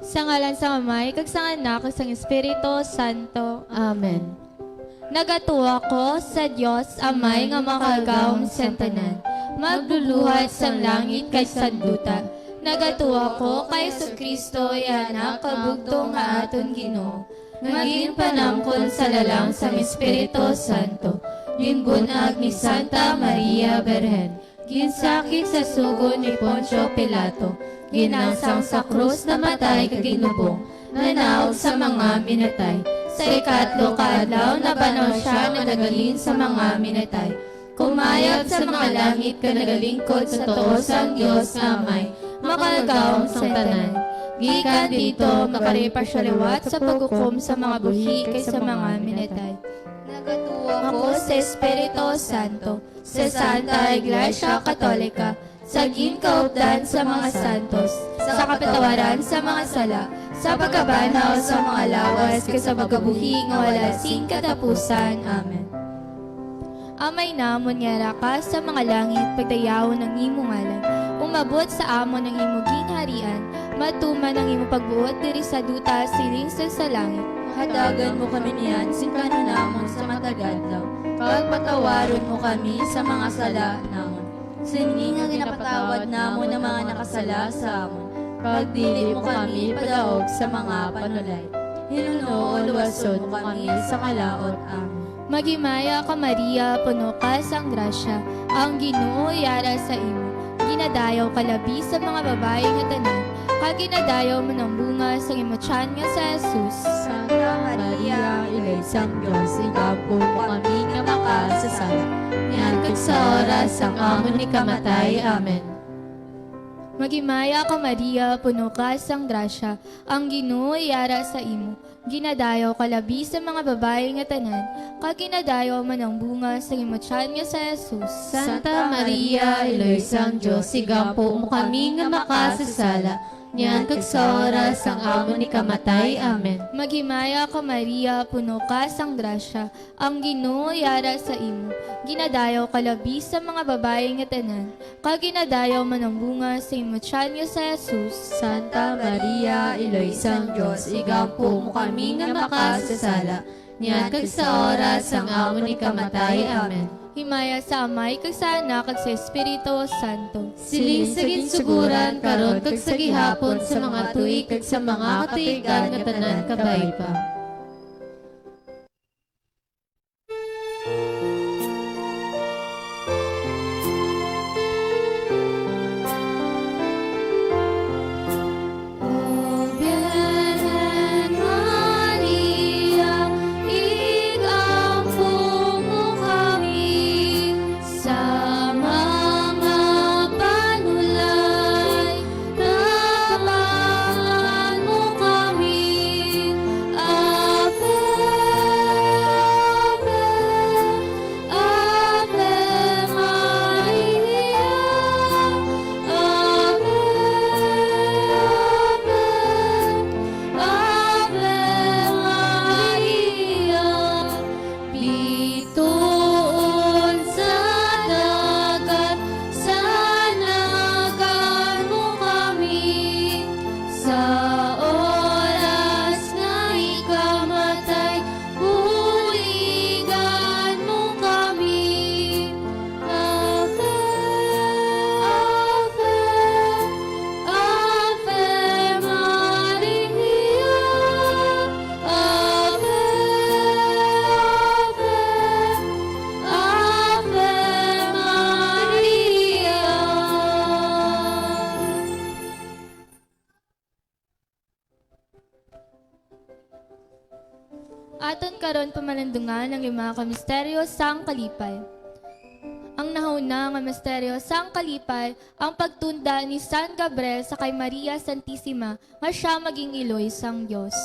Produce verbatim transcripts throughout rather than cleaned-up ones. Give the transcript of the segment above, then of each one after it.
Sa ngalan sang Amay, kag sang Anak, kag sang Espiritu Santo. Amen. Nagatuo ako sa Dios Amay nga Makagagahom sang tanan, magluluhat sang langit kag sang duta. Nagatuo ako kay Jesu-Cristo, iya Anak, kabugtong nga aton Ginoo, nga ginpanamkon sa lalang sang Espiritu Santo, ginbun-ag ni Santa Maria Birhen, ginsakit sa sugo ni Poncio Pilato, ginansang sa krus, namatay kag ginlubong, nanaog sa mga minatay. Sa ikatlo ka adlaw, nabanhaw sia nga naghalin sa mga minatay. Kumayab sa mga langit kag nagalingkod sa tuo sang Dios nga Amay, Makagagahom sang tanan. Gikan didto, makari pa sia liwat sa paghukom sa mga buhi kag sa mga minatay. Nagatuo ako sa Espiritu Santo, sa Santa Iglesia Katolika, sa ginkaupdan sa mga santos, sa kapatawaran sa mga sala, sa pagkabanhaw sa mga lawas, kag sa pagkabuhi nga wala sing katapusan. Amen. Amay namon nga yara ka sa mga langit, pagdayawon ang imo ngalan. Umabot sa amon ang imo ginharian, matuman ang imo pagbuot diri sa duta siling sa, sa langit. Hatagan mo kami niyan sing kanunamon sa matag adlaw, kag patawaron mo kami sa mga sala namon, sini nga ginapatawad namon ang mga nakasala sa amon, kag dili mo kami padaog sa mga panulay. Hinunoon luwason mo kami sa kalaut. Amen. Maghimaya ka, Maria, puno ka sang grasya, ang Ginoo yara sa imo. Ginadayaw ka labi sa mga babayi nga tanan, kag ginadayaw man ang bunga sang imo tiyan nga si Jesus. Santa Maria, Iloy sang Dios, igampo mo kami nga makasasala, niyan kag sa oras sang amon ikamatay. Amen. Maghimaya ka, Maria, puno ka sang grasya, ang Ginoo yara sa imo. Ginadayaw ka labi sa mga babayi nga tanan, kag ginadayaw man ang bunga sang imo tiyan nga si Jesus. Santa Maria, Iloy sang Dios, igampo mo kami nga makasasala, niyan kag sa oras sang amon ikamatay. Amen. Maghimaya ka, Maria, puno ka sang grasya, ang Ginoo yara sa imo. Ginadayaw ka labi sa mga babayi nga tanan, kag ginadayaw man ang bunga sa imo tiyan nga si Jesus. Santa Maria, Iloy sang Dios, igampo mo kami nga makasasala, niyan kag sa oras sang amon ikamatay. Amen. Himaya sa Amay, kag sa Anak, kag sa Espiritu Santo. Siling sa ginsuguran, karon, kag sa gihapon, sa mga tuig, kag sa mga katuigan nga tanan kabay pa. O Birhen Maria, igampo mo kami sa mga panulay, tabangan mo kami. Ave, Ave, Ave Maria, Ave, Ave, Ave Maria. Bituon sa dagat, sanagan mo kami. Sa oras nga ikamatay, buligan mo kami. Ave, Ave, Ave Maria. Ave, Ave, Ave Maria. Aton karon pamalandungan ang lima ka misteryo sang kalipay. Ang nahauna nga misteryo sang kalipay, ang pagtunda ni San Gabriel sa kay Maria Santisima nga sia maging iloy sang Dios.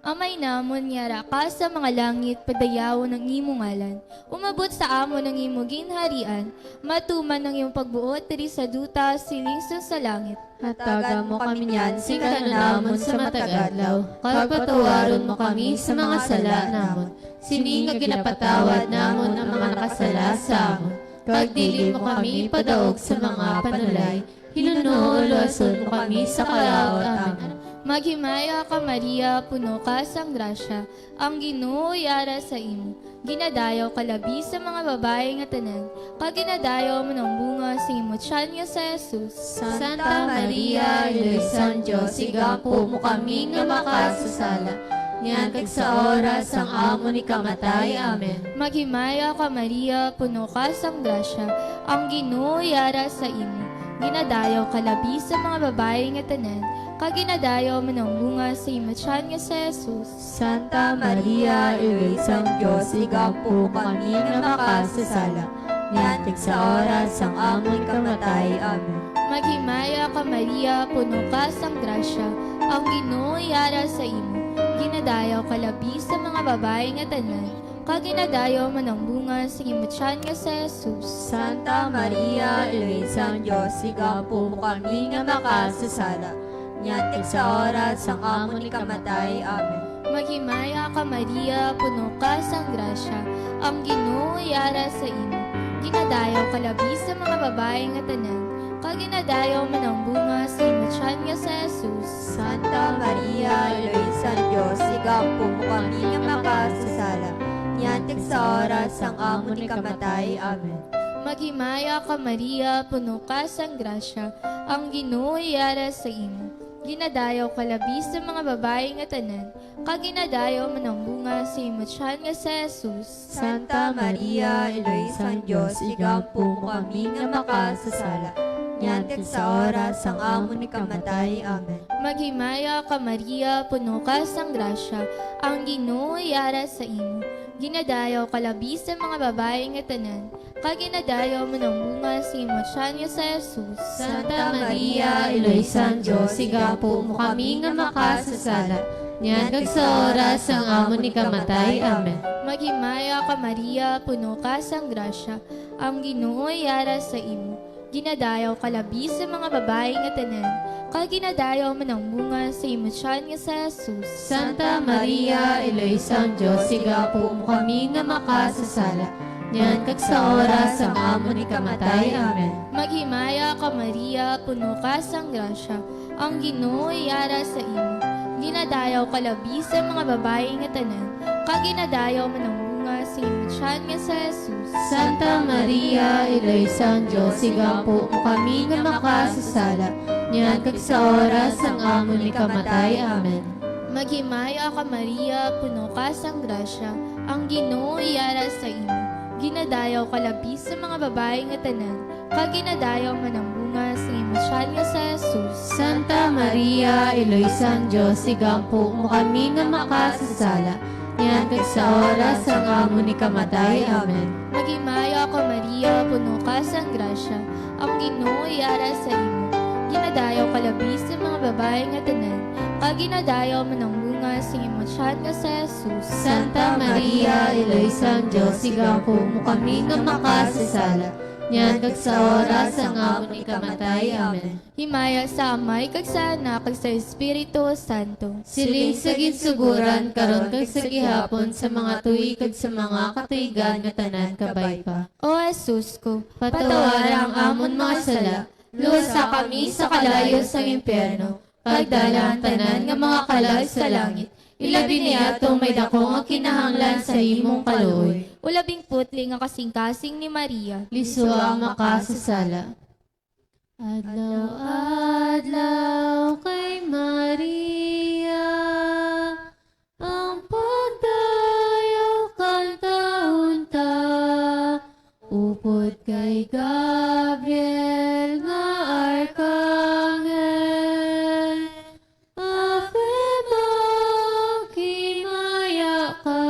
Amay namon nga yara ka sa mga langit, padayawon ang imo ngalan. Umabot sa amon ang imo ginharian, matuman ang imo pagbuot diri sa duta siling sa, sa langit. Hatagan mo kami niyan sing kanunamon sa matag adlaw, kag patawaron mo kami sa mga sala namon, sini nga ginapatawad namon ang mga nakasala sa amon. Kag dili mo kami padaog sa mga panulay, hinuno luwason mo kami sa kalaut. Amen. Maghimaya ka, Maria, puno ka sang grasya, ang Ginoo yara sa imo. Ginadayaw ka labi sa mga babayi nga tanan, kag ginadayaw man ang bunga sa imo tiyan nga si Jesus. Santa Maria, Iloy sang Dios, igampo mo kami nga makasasala, niyan kag sa oras sang amon ikamatay. Amen. Maghimaya ka, Maria, puno ka sang grasya, ang Ginoo yara sa imo. Ginadayaw ka labi sa mga babayi nga tanan, kag ginadayaw man ang bunga sa imo tiyan nga si Jesus. Santa Maria, Iloy sang Dios, igampo mo kami nga makasasala, niyan kag sa oras sang amon ikamatay. Amen. Maghimaya ka, Maria, puno ka sang grasya, ang Ginoo yara sa imo. Ginadayaw ka labi sa mga babayi nga tanan, kag ginadayaw man ang bunga sa imo tiyan nga si Jesus. Santa Maria, Iloy sang Dios, igampo mo kami nga makasasala, niyan kag sa oras sang amon ikamatay. Amen. Maghimaya ka, Maria, puno ka sang grasya, ang Ginoo yara sa imo. Ginadayaw ka labi sa mga babayi nga tanan, kag ginadayaw man ang bunga sa imo tiyan nga si Jesus. Santa Maria, Iloy sang Dios, igampo mo kami nga makasasala, niyan kag sa oras sang amon ikamatay. Amen. Maghimaya ka, Maria, puno ka sang grasya, ang Ginoo yara sa imo. Ginadayaw ka labi sa mga babayi nga tanan, kag ginadayaw man ang bunga sa imo tiyan nga si Jesus. Santa Maria, Iloy sang Dios, igampo mo kami nga makasasala, niyan kag sa oras sang amon ikamatay. Amen. Maghimaya ka, Maria, puno ka sang grasya, ang Ginoo yara sa imo. Ginadayaw ka labi sa mga babayi nga tanan, kag ginadayaw man ang bunga sa imo tiyan nga si Jesus. Santa Maria, Iloy sang Dios, igampo mo kami nga makasasala, niyan kag sa oras sang amon ikamatay. Amen. Maghimaya ka, Maria, puno ka sang grasya, ang Ginoo yara sa imo. Ginadayaw ka labi sa mga babayi nga tanan, kag ginadayaw man ang bunga sa imo tiyan nga si Jesus. Santa Maria, Iloy sang Dios, igampo mo kami nga makasasala, niyan kag sa oras sang amon ikamatay. Amen. Maghimaya ka, Maria, puno ka sang grasya, ang Ginoo yara sa imo. Ginadayaw ka labi sa mga babayi nga tanan, kag ginadayaw man ang bunga sa imo tiyan nga si Jesus. Santa Maria, Iloy sang Dios, igampo mo kami nga makasasala, niyan kag sa oras sang amon ikamatay. Amen. Maghimaya ka, Maria, puno ka sang grasya, ang Ginoo yara sa imo. Ginadayaw ka labi sa mga babayi nga tanan, kag ginadayaw man ang bunga sa imo tiyan nga si Jesus. Santa Maria, Iloy sang Dios, igampo mo kami nga makasasala, niyan kag sa oras sang amon ikamatay. Amen. Maghimaya ka, Maria, puno ka sang grasya, ang Ginoo yara sa imo. Ginadayaw ka labi sa mga babayi nga tanan, kag ginadayaw man ang bunga sa imo tiyan nga si Jesus. Santa Maria, Iloy sang Dios, igampo mo kami nga makasasala, niyan kag sa oras sang amon ikamatay. Amen. Himaya sa Amay, kag sa Anak, kag sa Espiritu Santo. Siling sa ginsuguran, karon kag sa gihapon, sa mga tuig kag sa mga katuigan nga tanan kabay pa. O Jesus ko, patawara ang amon mga sala, luwasa kami sa kalayo sang impyerno, kag dala ang tanan nga mga kalag sa langit, ilabi na yadtong may dako nga kinahanglan sa imong kaluoy. O labing putli nga kasingkasing ni Maria. Lisua ang makasasala. Adlaw-adlaw kay Maria ang pagdayaw, kantahon ta, upod kay Gabriel nga arkanghel. Ave Maria, himaya ka,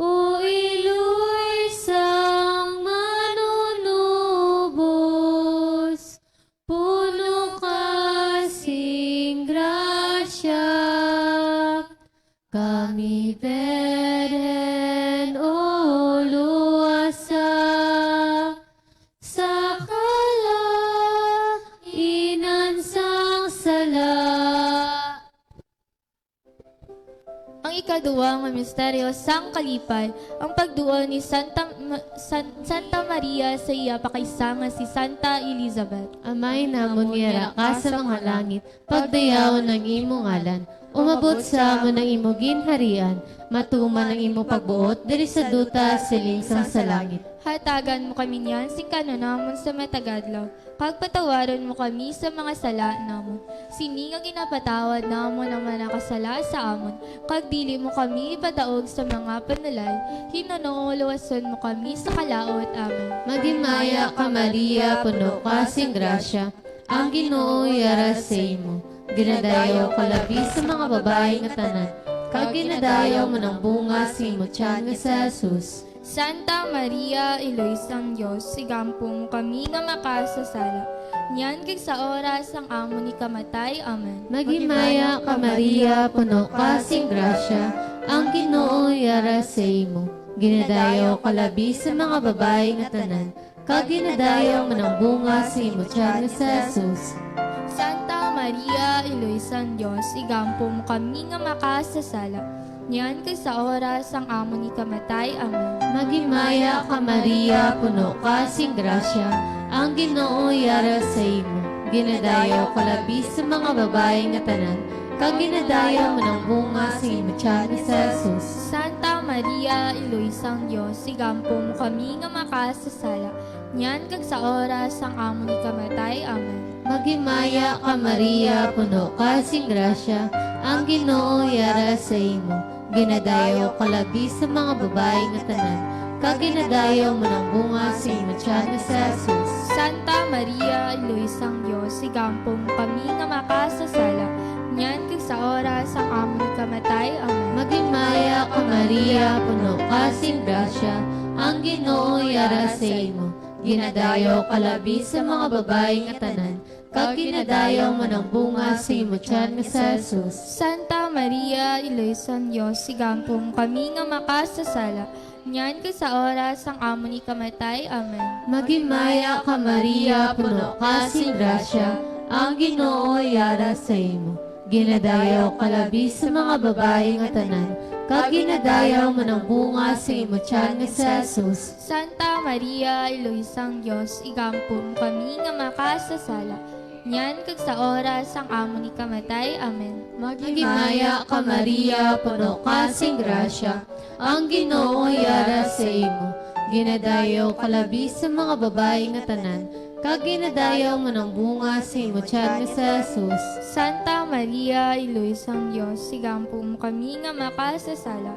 o iloy sang Manunubos, puno ka sing grasya. Kami, Birhen, o luwasa, Kadua nga misteryo sang kalipay, ang pagduol ni Santa Ma-, San-, Santa Maria sa iya pakaisa nga si Santa Elizabeth. Amay namon, yara ka sa mga langit, pagdayawon ang imo ngalan, umabot sa amon ang imo ginharian, matuman ang imo pagbuot diri sa duta siling sang sa langit. Hatagan mo kami niyan sing kan-on namon sa matag adlaw, kag patawaron mo kami sa mga sala namon, sini nga ginapatawad namon ang mga nakasala sa amon, kag dili mo kami ipadaog sa mga panulay, hinunoo luwason mo kami sa kalaut. Amen. Maghimaya ka, Maria, puno ka sing grasya, ang Ginoo yara sa imo. Ginadayaw ka labi sa mga babayi nga tanan, kag ginadayaw man ang bunga sa imo tiyan nga si Jesus. Santa Maria, Iloy sang Dios, igampo mo kami nga makasasala, niyan kag sa oras sang amon ikamatay. Amen. Maghimaya ka, Maria, puno ka sing grasya, ang Ginoo yara sa imo. Ginadayaw ka labi sa mga babayi nga tanan, kag ginadayaw man ang bunga sa imo tiyan nga si Jesus. Santa Maria, Iloy sang Dios, igampo mo kami nga makasasala, niyan kag sa oras sang amon ikamatay. Amen. Maghimaya ka, Maria, puno ka sing grasya, ang Ginoo yara sa imo. Ginadayaw ka labi sa mga babayi nga tanan, kag ginadayaw man ang bunga sa imo tiyan nga si Jesus. Santa Maria, Iloy sang Dios, igampo mo kami nga makasasala, niyan kag sa oras sang amon ikamatay. Amen. Maghimaya ka, Maria, puno ka sing grasya, ang Ginoo yara sa imo. Ginadayaw ka labi sa mga babayi nga tanan, kag ginadayaw man ang bunga sa imo tiyan nga si Jesus. Santa Maria, Iloy sang Dios, igampo mo kami nga makasasala, niyan kag sa oras sang amon ikamatay. Amen. Maghimaya ka, Maria, puno ka sing grasya, ang Ginoo yara sa imo. Ginadayaw ka labi sa mga babayi nga tanan, kag ginadayaw man ang bunga sa imo tiyan nga si Jesus. Santa Maria, Iloy sang Dios, igampo mo kami nga makasasala, niyan kag sa oras sang amon ikamatay. Amen. Maghimaya ka, Maria, puno ka sing grasya, ang Ginoo yara sa imo. Ginadayaw ka labi sa mga babayi nga tanan, kag ginadayaw man ang bunga sa imo tiyan nga si Jesus. Santa Maria, Iloy sang Dios, igampo mo kami nga makasasala, niyan kag sa oras sang amon ikamatay. Amen. Maghimaya ka, Maria, puno ka sing grasya, ang Ginoo yara sa imo. Ginadayaw ka labi sa mga babayi nga tanan, kag ginadayaw man ang bunga sa imo tiyan nga si Jesus. Santa Maria, Iloy sang Dios, igampo mo kami nga makasasala,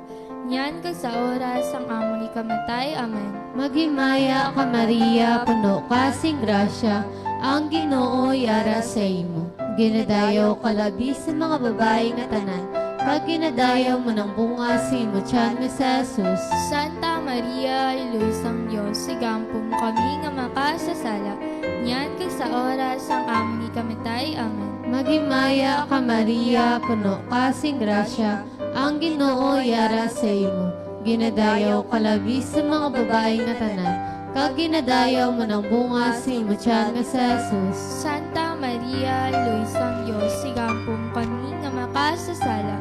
niyan kag sa oras sang amon ikamatay. Amen. Maghimaya ka, Maria, puno ka sing grasya, ang Ginoo yara sa imo. Ginadayaw ka labi sa mga babayi nga tanan, kag ginadayaw man ang bunga sa imo tiyan nga si Jesus. Santa Maria, Iloy sang Dios, igampo mo kami nga makasasala, niyan kag sa oras sang amon ikamatay. Amen. Maghimaya ka, Maria, puno ka sing grasya, ang Ginoo yara sa imo. Ginadayaw ka labi sa mga babayi nga tanan, kag ginadayaw man ang bunga sa imo tiyan nga si Jesus. Santa Maria, Iloy sang Dios, igampo mo kami nga makasasala,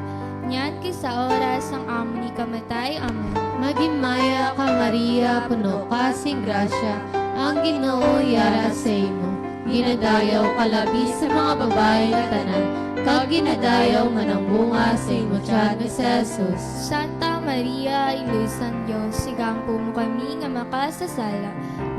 niyan kag sa oras sang amon ikamatay. Amen. Maghimaya ka, Maria, puno ka sing grasya, ang Ginoo yara sa imo. Ginadayaw ka labi sa mga babayi nga tanan, kag ginadayaw man ang bunga sa imo tiyan nga si Jesus. Santa Maria, Iloy sang Dios, igampo mo kami nga makasasala,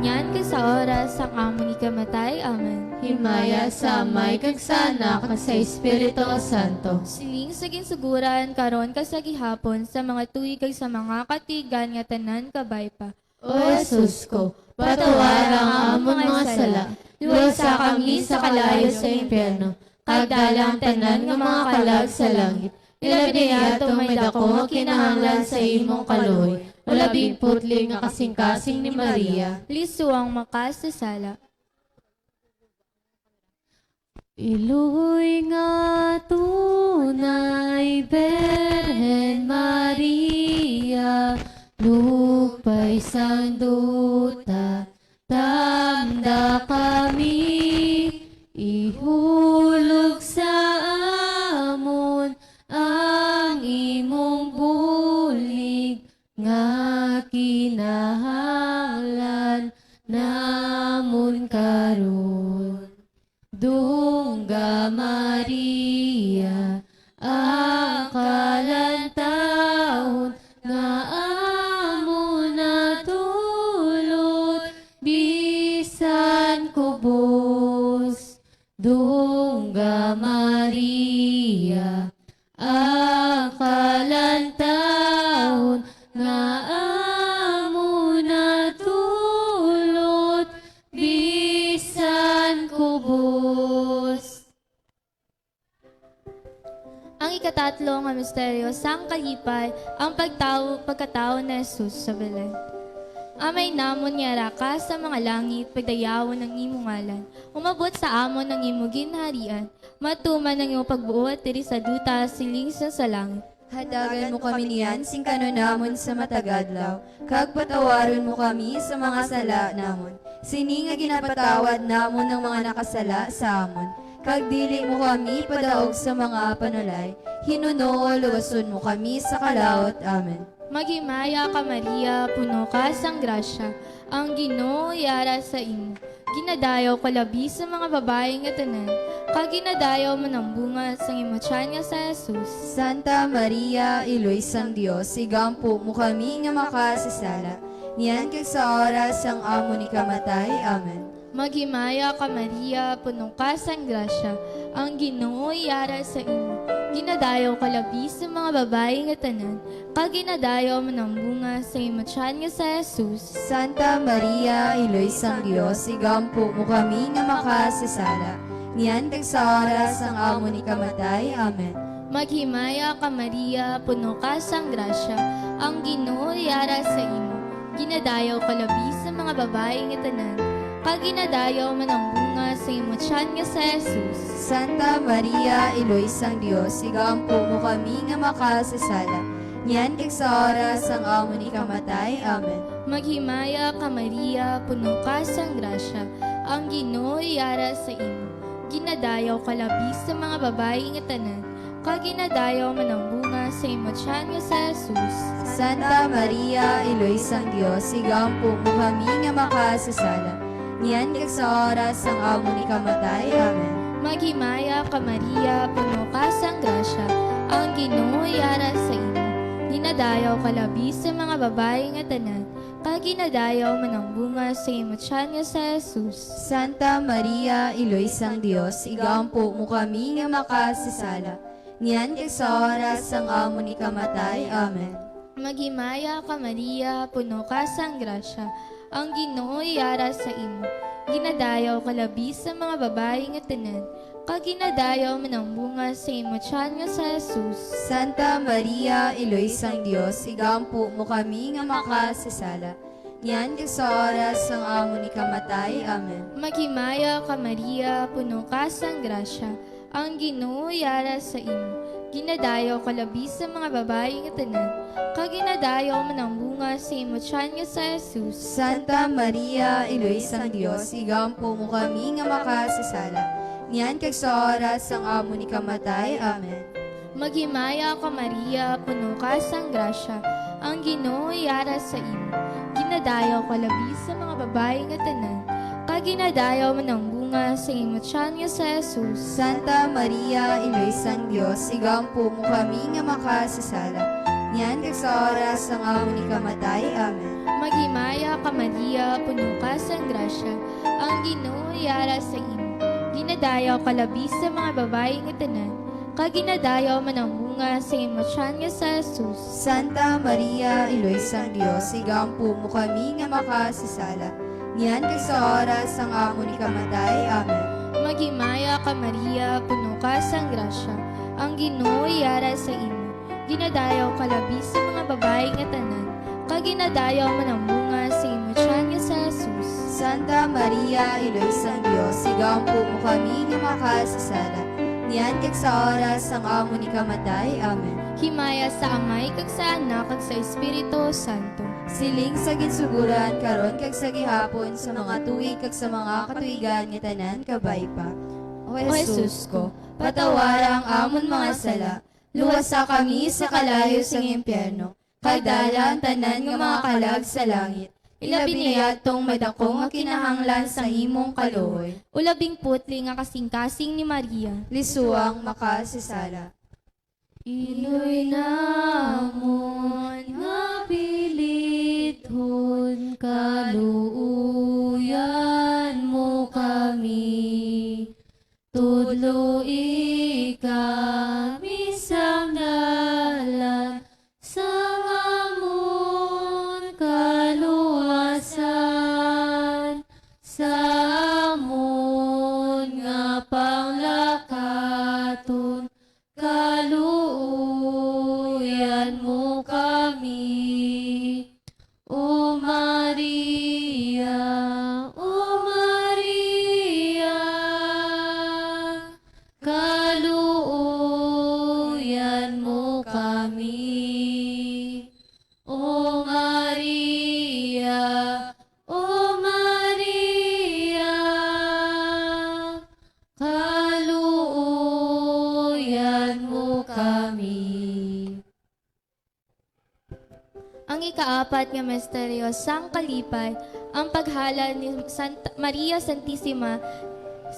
niyan kag sa oras sang amon ikamatay. Amen. Himaya sa Amay, kag sa Anak, kag sa Espiritu Santo. Siling sa ginsuguran, karon kag sa gihapon, sa mga tuig kag sa mga katuigan nga tanan kabay pa. O Jesus ko, patawara ang amon mga sala, luwasa kami sa kalayo sa impyerno, kag dala ang tanan nga mga kalag sa langit, ilabi na yadto may daku nga kinahanglan sa imong kaluoy, o labing putli nga kasingkasing ni Maria. Lisod ang makasasala. Iloy nga tunay, Birhen Maria, lupay sang duta, tamda kami, ihulog sa amon ang imong karon. Dungga Maria, ang kalantawon nga amo natulot bisan kubos. Dungga Maria, ang kalantawon nga amo natulot bisan kubos. Ang ikatatlo nga misteryo sang kalipay, ang pagtawo, pagkatawo ni Jesus sa Belen. Amay namon nga yara ka sa mga langit, pagdayawon ang imo ngalan. Umabot sa amon ang imo ginharian. Matuman ang imo pagbuot diri sa duta, siling sa, sa langit. Hatagan mo kami niyan sing kanunamon sa matag adlaw, kag patawaron mo kami sa mga sala namon, sini nga ginapatawad namon ang mga nakasala sa amon, kag dili mo kami padaog sa mga panulay, hinunoon luwason mo kami sa kalaut. Amen. Maghimaya ka, Maria, puno ka sang grasya, ang Ginoo yara sa imo. Ginadayaw ka labi sa mga babayi nga tanan, kag ginadayaw man ang bunga sang imo tiyan nga si Jesus. Santa Maria, Iloy sang Dios, igampo mo kami nga makasasala, niyan kag sa oras sang amon ikamatay. Amen. Maghimaya ka, Maria, puno ka sang grasya, ang Ginoo yara sa imo. Ginadayaw ka labi sa mga babayi nga tanan, kag ginadayaw man ang bunga sa imo tiyan nga si Jesus. Santa Maria, Iloy sang Dios, igampo mo kami nga makasasala, niyan kag sa oras sang amon ikamatay. Amen. Maghimaya ka, Maria, puno ka sang grasya, ang Ginoo yara sa imo. Ginadayaw ka labi sa mga babayi nga tanan, kag ginadayaw man ang bunga sa imo tiyan nga si Jesus. Santa Maria, Iloy sang Dios, igampo mo kami nga makasasala, niyan kag sa oras sang amon ikamatay. Amen. Maghimaya ka, Maria, puno ka sang grasya, ang Ginoo yara sa imo. Ginadayaw ka labi sa mga babayi nga tanan, kag ginadayaw man ang bunga sa imo tiyan nga si Jesus. Santa Maria, Iloy sang Dios, igampo mo kami nga makasasala, niyan kag sa oras sang amon ikamatay. Amen. Maghimaya ka, Maria, puno ka sang grasya, ang Ginoo yara sa imo. Ginadayaw ka labi sa mga babayi nga tanan, kag ginadayaw man ang bunga sa imo tiyan nga si Jesus. Santa Maria, Iloy sang Dios, igampo mo kami nga makasasala, niyan kag sa oras sang amon ikamatay. Amen. Maghimaya ka, Maria, puno ka sang grasya, ang Ginoo yara sa imo. Ginadayaw ka labi sa mga babayi nga tanan, kag ginadayaw man ang bunga sa imo tiyan nga si Jesus. Santa Maria, Iloy sang Dios, igampo mo kami nga makasasala, niyan kag sa oras sang amon ikamatay. Amen. Maghimaya ka, Maria, puno ka sang grasya, ang Ginoo yara sa imo. Ginadayaw ka labi sa mga babayi nga tanan, kag ginadayaw man ang bunga sa imo tiyan nga si Jesus. Santa Maria, Iloy sang Dios, igampo mo kami nga makasasala, niyan kag sa oras sang amon ikamatay. Amen. Maghimaya ka, Maria, puno ka sang grasya, ang Ginoo yara sa imo. Ginadayaw ka labi sa mga babayi nga tanan, kag ginadayaw man ang bunga sa imo tiyan nga si Jesus. Santa Maria, Iloy sang Dios, igampo mo kami nga makasasala, niyan kag sa oras sang amon ikamatay. Amen. Maghimaya ka, Maria, puno ka sang grasya, ang Ginoo yara sa imo. Ginadayaw ka labi sa mga babayi nga tanan, kag ginadayaw man ang bunga sa imo tiyan nga si Jesus. Santa Maria, Iloy sang Dios, igampo mo kami nga makasasala, niyan kag sa oras sang amon ikamatay. Amen. Maghimaya ka, Maria, puno ka sang grasya, ang Ginoo yara sa imo. Ginadayaw ka labi sa mga babayi nga tanan, kag ginadayaw man ang bunga sa imo tiyan nga si Jesus. Santa Maria, Iloy sang Dios, igampo mo kami nga makasasala, niyan kag sa oras sang amon ikamatay. Amen. Himaya sa Amay, kag sa Anak, kag sa Espiritu Santo. Siling sa ginsuguran, karon kag sa gihapon, sa mga tuig kag sa mga katuigan nga tanan kabay pa. O Jesus ko, patawara ang amon mga sala, luwasa kami sa kalayo sang impyerno, kag dala ang tanan nga mga kalag sa langit, ilabi na yadtong madako nga kinahanglan sang imong kaluoy. O labing putli nga kasingkasing ni Maria. Lisuang makasasala. Iloy namon nga pilithon, kaluoyan mo kami. Tudloi kami sang dalan sang amon kaluwasan, sa amon nga panglakaton, kaluoyan mo kami. O Maria, O Maria, kaluoyan mo kami. O Maria, O Maria, kaluoyan mo kami. Ang ikaapat nga misteryo sang kalipay, ang paghalad ni Santa Maria Santisima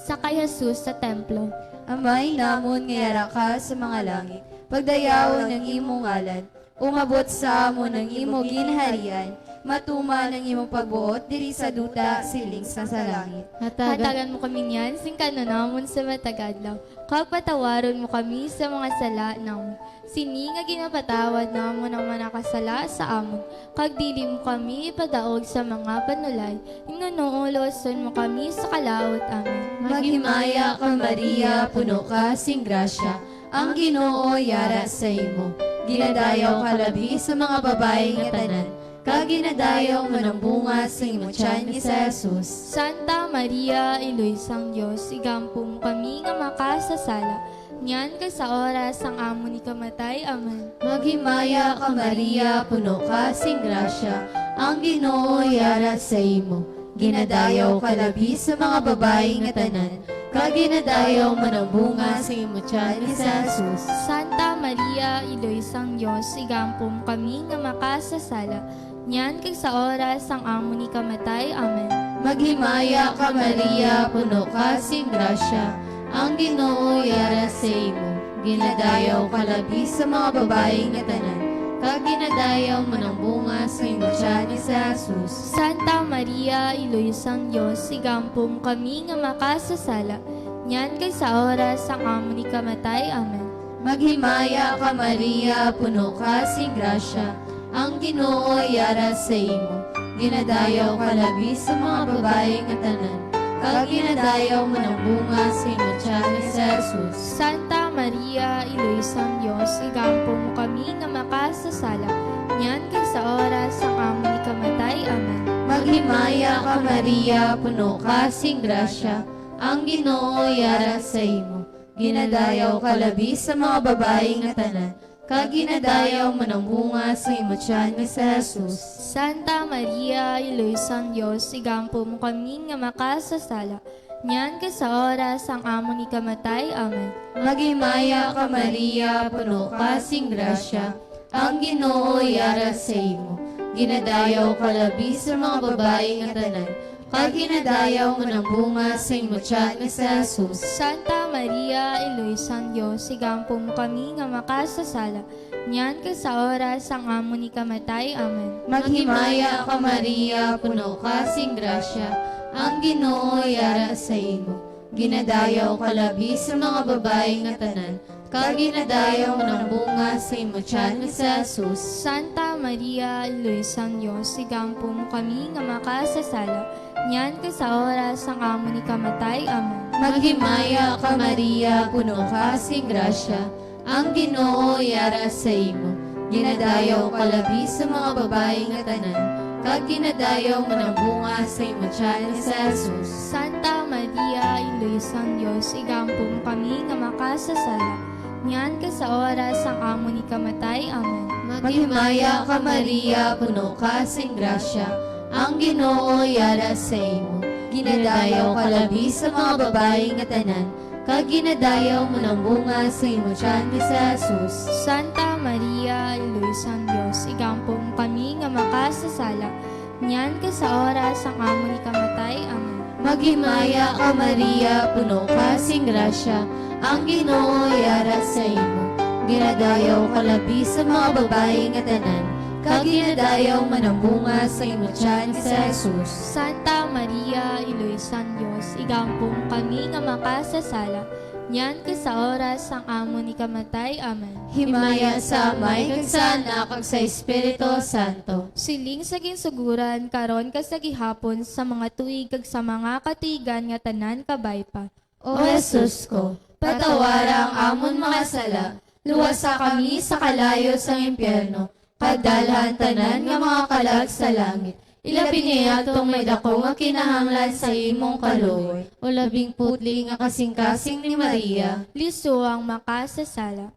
sa kay Jesus sa templo. Amay namon nga yara ka sa mga langit, pagdayawon ang imong ngalan, umabot sa amon ang imo ginharian, matuman ang imong pagbuot diri sa duta siling sa, sa langit. Hatagan mo kami niyan sing kan-on namon sa matag adlaw, kag patawaron mo kami sa mga sala namon, sini nga ginapatawad namon ang mga nakasala sa amon, kag dili mo kami ipadaog sa mga panulay, hinun uloson mo kami sa kalaut. Amen. Maghimaya ka, Maria, puno ka sing grasya, ang Ginoo yara sa imo. Ginadayaw ka labi sa mga babayi nga tanan, kag ginadayaw man ang bunga sa imo tiyan nga si Jesus. Santa Maria, Iloy sang Dios, igampo mo kami nga makasasala, niyan kag sa oras sang amon ikamatay. Amen. Maghimaya ka, Maria, puno ka sing grasya, ang Ginoo yara sa imo. Ginadayaw ka labi sa mga babayi nga tanan, kag ginadayaw man ang bunga sa imo tiyan nga si Jesus. Santa Maria, Iloy sang Dios, igampo mo kami nga makasasala, niyan kag sa oras sang amon ikamatay. Amen. Maghimaya ka, Maria, puno ka sing grasya, ang Ginoo yara sa imo. Ginadayaw ka labi sa mga babayi nga tanan, kag ginadayaw man ang bunga sa imo tiyan nga si Jesus. Santa Maria, Iloy sang Dios, igampo mo kami nga makasasala, niyan kag sa oras sang amon ikamatay. Amen. Maghimaya ka, Maria, puno ka sing grasya, ang Ginoo yara sa imo. Ginadayaw ka labi sa mga babayi nga tanan, kag ginadayaw man ang bunga sa imo tiyan nga si Jesus. Santa Maria, Iloy sang Dios, igampo mo kami nga makasasala, niyan kag sa oras sang amon ikamatay. Amen. Maghimaya ka, Maria, puno ka sing grasya, ang Ginoo yara sa imo. Ginadayaw ka labi sa mga babayi nga tanan, kag ginadayaw man ang bunga sa imo tiyan nga si Jesus. Santa Maria, Iloy sang Dios, igampo mo kami nga makasasala, niyan kag sa oras sang amon ikamatay. Amen. Maghimaya ka, Maria, puno ka sing grasya, ang Ginoo yara sa imo. Ginadayaw ka labi sa mga babayi nga tanan, kag ginadayaw man ang bunga sa imo tiyan nga si Jesus. Santa Maria, Iloy sang Dios, igampo mo kami nga makasasala, niyan kag sa oras sang amon ikamatay. Amen. Maghimaya ka, Maria, puno ka sing grasya, ang Ginoo yara sa imo. Ginadayaw ka labi sa mga babayi nga tanan, kag ginadayaw man ang bunga sa imo tiyan nga si Jesus. Santa Maria, Iloy sang Dios, igampo mo kami nga makasasala, niyan kag sa oras sang amon ikamatay. Amen. Maghimaya ka, Maria, puno ka sing grasya, ang Ginoo yara sa imo. Ginadayaw ka labi sa mga babayi nga tanan, kag ginadayaw man ang bunga sa imo tiyan nga si Jesus. Santa Maria, Iloy sang Dios, igampo mo kami nga makasasala, niyan kag sa oras sang amon ikamatay. Amen. Maghimaya ka, Maria, puno ka sing grasya, ang Ginoo yara sa imo. Ginadayaw ka labi sa mga babayi nga tanan, kag ginadayaw man ang bunga sa imo tiyan nga si Jesus. Santa Maria, Iloy sang Dios, igampo mo kami nga makasasala, Niyan kag sa oras sang amon ikamatay. Amen. Maghimaya ka, Maria, puno ka sing grasya, ang Ginoo yara sa imo. Ginadayaw ka labi sa mga babayi nga tanan, kag ginadayaw man ang bunga sa imo tiyan, si Jesus. Santa Maria, Iloy sang Dios, igampo mo kami nga makasasala, niyan kag sa oras sang amon ikamatay. Amen. Himaya sa Amay, kag sa Anak, kag sa Espiritu Santo. Siling sa ginsuguran, karon kag sa gihapon, sa mga tuig kag sa mga katuigan nga tanan kabay pa. O Jesus ko, patawara ang amon mga sala, luwasa kami sa kalayo sang impyerno, kag dalha ang tanan nga mga kalag sa langit. Ilabi na yadtong may daku nga kinahanglan sa imong kaluoy. O labing putli nga kasingkasing ni Maria. Lisong makasasala.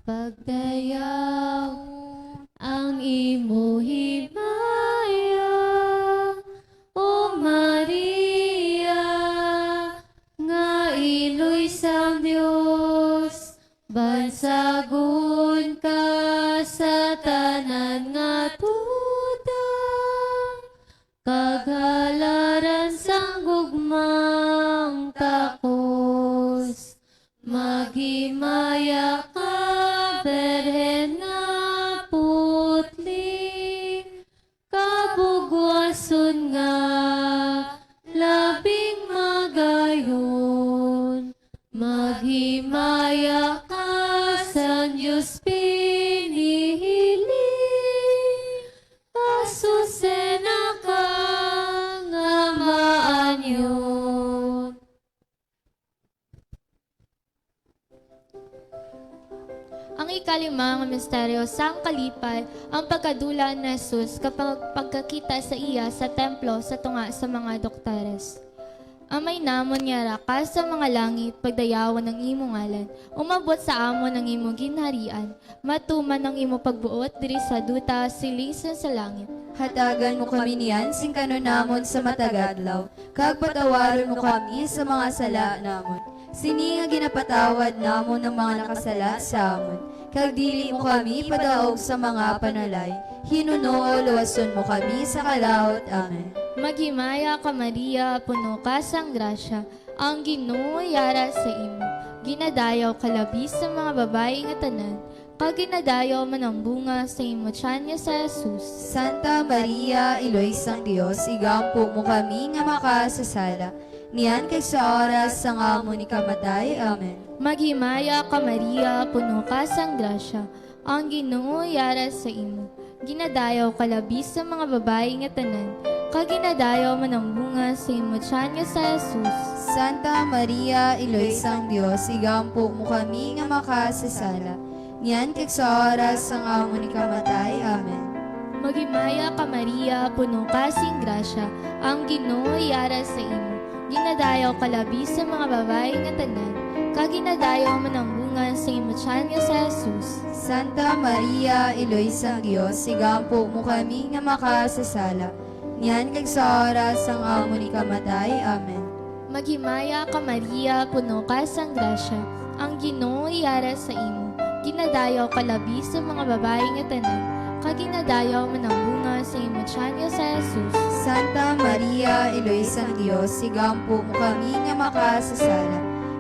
Pagdayaw ang imo himaya, O Maria, nga iloy sang Dios, bansagon ka sa tanan nga duta, kag halaran sang gugmang takos. Maghimaya ka, Birhen nga putli, kabugwason nga labing magayon. Maghimaya ka sang Dios pinihiling, asusena ka nga maanyo. Ang ikalima nga misteryo sang kalipay, ang pagkadula ni Jesus kapag pagkakita sa iya sa templo sa tunga sa mga doktores. Amay namon nga yara ka sa mga langit, pagdayawon ang imo ngalan, umabot sa amon ang imo ginharian, matuman ang imo pagbuot diri sa duta siling sa langit. Hatagan mo kami niyan sing kan-on namon sa matag adlaw, kag patawaron mo kami sa mga sala namon, sini nga ginapatawad namon ang mga nakasala sa amon. Kag dili mo kami padaog sa mga panulay, hinunoo luwason mo kami sa kalaut. Amen. Maghimaya ka, Maria, puno ka sang grasya, ang Ginoo yara sa imo. Ginadayaw ka labi sa mga babayi nga tanan, kag ginadayaw man ang bunga sa imo tiyan nga si Jesus. Santa Maria, Iloy sang Dios, igampo mo kami nga makasasala, niyan kag sa oras sang amon ikamatay. Amen. Maghimaya ka, Maria, puno ka sang grasya, ang Ginoo yara sa imo. Ginadayaw ka labi sa mga babayi nga tanan, kag ginadayaw man ang bunga sa imo tiyan nga si Jesus. Santa Maria, Iloy sang Dios, igampo mo kami nga makasasala, niyan kag sa oras sang amon ikamatay. Amen. Maghimaya ka, Maria, puno ka sing grasya, ang Ginoo yara sa imo. Ginadayaw ka labi sa mga babayi nga tanan, kag ginadayaw man ang bunga sa imo tiyan nga si Jesus. Santa Maria, Iloy sang Dios, igampo mo kami nga makasasala, niyan kag sa oras sang amon ikamatay. Amen. Maghimaya ka, Maria, puno ka sang grasya, ang Ginoo yara sa imo. Ginadayaw ka labi sa mga babayi nga tanan, kag ginadayaw man ang bunga sa imo tiyan nga si Jesus. Santa Maria, Iloy sang Dios, igampo mo kami nga makasasala,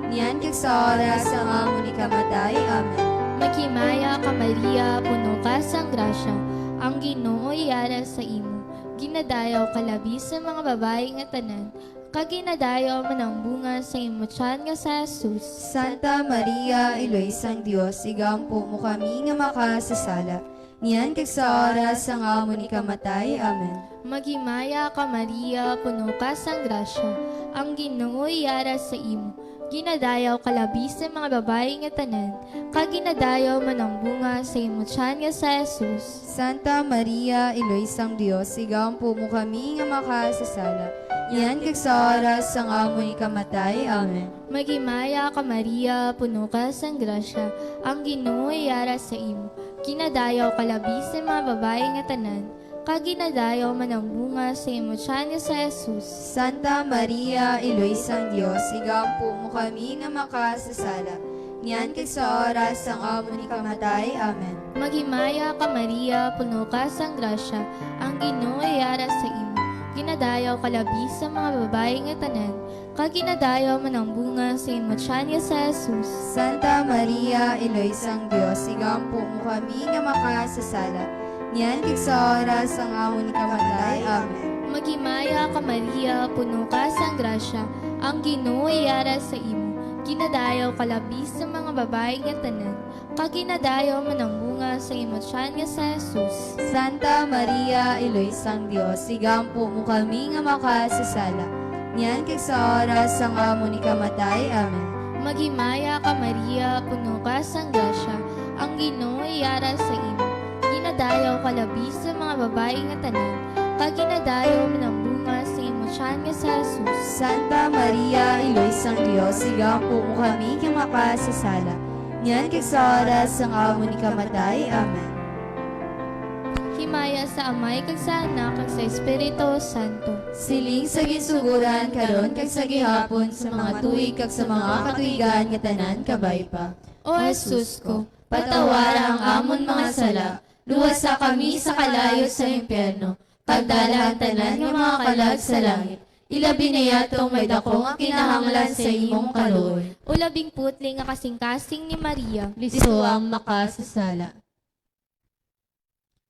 niyan kag sa oras sang amon ikamatay. Amen. Maghimaya ka, Maria, puno ka sang grasya, ang Ginoo yara sa imo. Ginadayaw ka labi sa mga babayi nga tanan, kag ginadayaw man ang bunga sa imo tiyan nga si Jesus. Santa Maria, Iloy sang Dios, igampo mo kami nga makasasala, niyan kag sa oras sang amon ikamatay. Amen. Maghimaya ka, Maria, puno ka sang grasya, ang Ginoo yara sa imo. Ginadayaw ka labi sa mga babayi nga tanan, kag ginadayaw man ang bunga sa imo tiyan nga si Jesus. Santa Maria, Iloy sang Dios, igampo mo kami nga makasasala, niyan kag sa oras sang amon ikamatay. Amen. Maghimaya ka, Maria, puno ka sang grasya, ang Ginoo yara sa imo. Ginadayaw ka labi sa mga babayi nga tanan, kag ginadayaw man ang bunga sa imo tiyan nga si Jesus. Santa Maria, Iloy sang Dios, igampo mo kami nga makasasala, niyan kag sa oras sang amon ikamatay. Amen. Maghimaya ka, Maria, puno ka sang grasya, ang Ginoo yara sa imo. Ginadayaw ka labi sa mga babayi nga tanan, kag ginadayaw man ang bunga sa imo tiyan nga si Jesus. Santa Maria, Iloy sang Dios, igampo mo kami nga makasasala, niyan kag sa oras sang amon ikamatay. Amen. Maghimaya ka, Maria, puno ka sang grasya, ang Ginoo yara sa imo. Ginadayaw ka labi sa mga babayi nga tanan, kag ginadayaw man ang bunga sa imo tiyan nga si Jesus. Santa Maria, Iloy sang Dios, igampo mo kami nga makasasala, niyan kag sa oras sang amon ikamatay. Amen. Maghimaya ka, Maria, puno ka sang grasya, ang Ginoo yara sa imo. Ginadayaw ka labi sa mga babayi nga tanan, kag ginadayaw man ang bunga sa imo tiyan nga si Jesus. Santa Maria, Iloy sang Dios, igampo mo kami nga makasasala, niyan kag sa oras sang amon ikamatay. Amen. Himaya sa Amay, kag sa Anak, kag sa Espiritu Santo. Siling sa ginsugoran, karon, kag sa gihapon, sa mga tuig, kag sa mga katuigan nga tanan. Kabay pa. O Jesus ko, patawara ang amon mga sala, luwasa kami sa kalayo sa impyerno, kag dala ang tanan nga mga kalag sa langit, ilabi na yadtong may daku nga kinahanglan sa imong kaluoy. O labing putli nga kasingkasing ni Maria. Liso ang makasasala.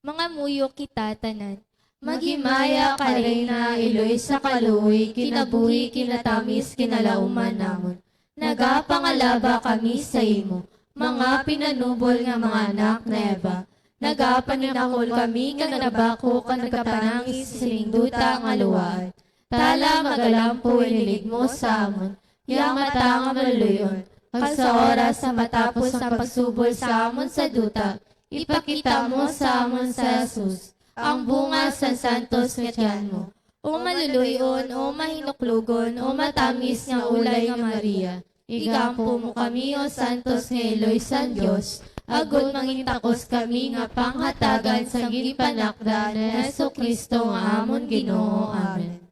Mangamuyo kita tanan. Maghimaya ka, Reyna, iloy sa kaluoy, kinabuhi, kinatamis, kinalauman namon. Nagapangalaba kami sa imo, mga pinanubol nga mga anak ni Eva. Nagapaninakol kami kag nabakok kag nagapanangis sining duta nga luwaad. Tala, magalampo, ililig mo sa amon, ya mata nga maluy-on, kag sa oras sa matapos ang pagsubol sa amon sa duta, ipakita mo sa amon si Jesus, ang bunga sang santos nga tiyan mo. O maluluy-on, o mahinuklogon, o matamis nga ulay nga Maria, igampo mo kami, o santos nga iloy sang Dios, agod mangintakos kami nga panghatagan sang ginpanakda ni Jesu-Cristo nga amon Ginoo. Amen.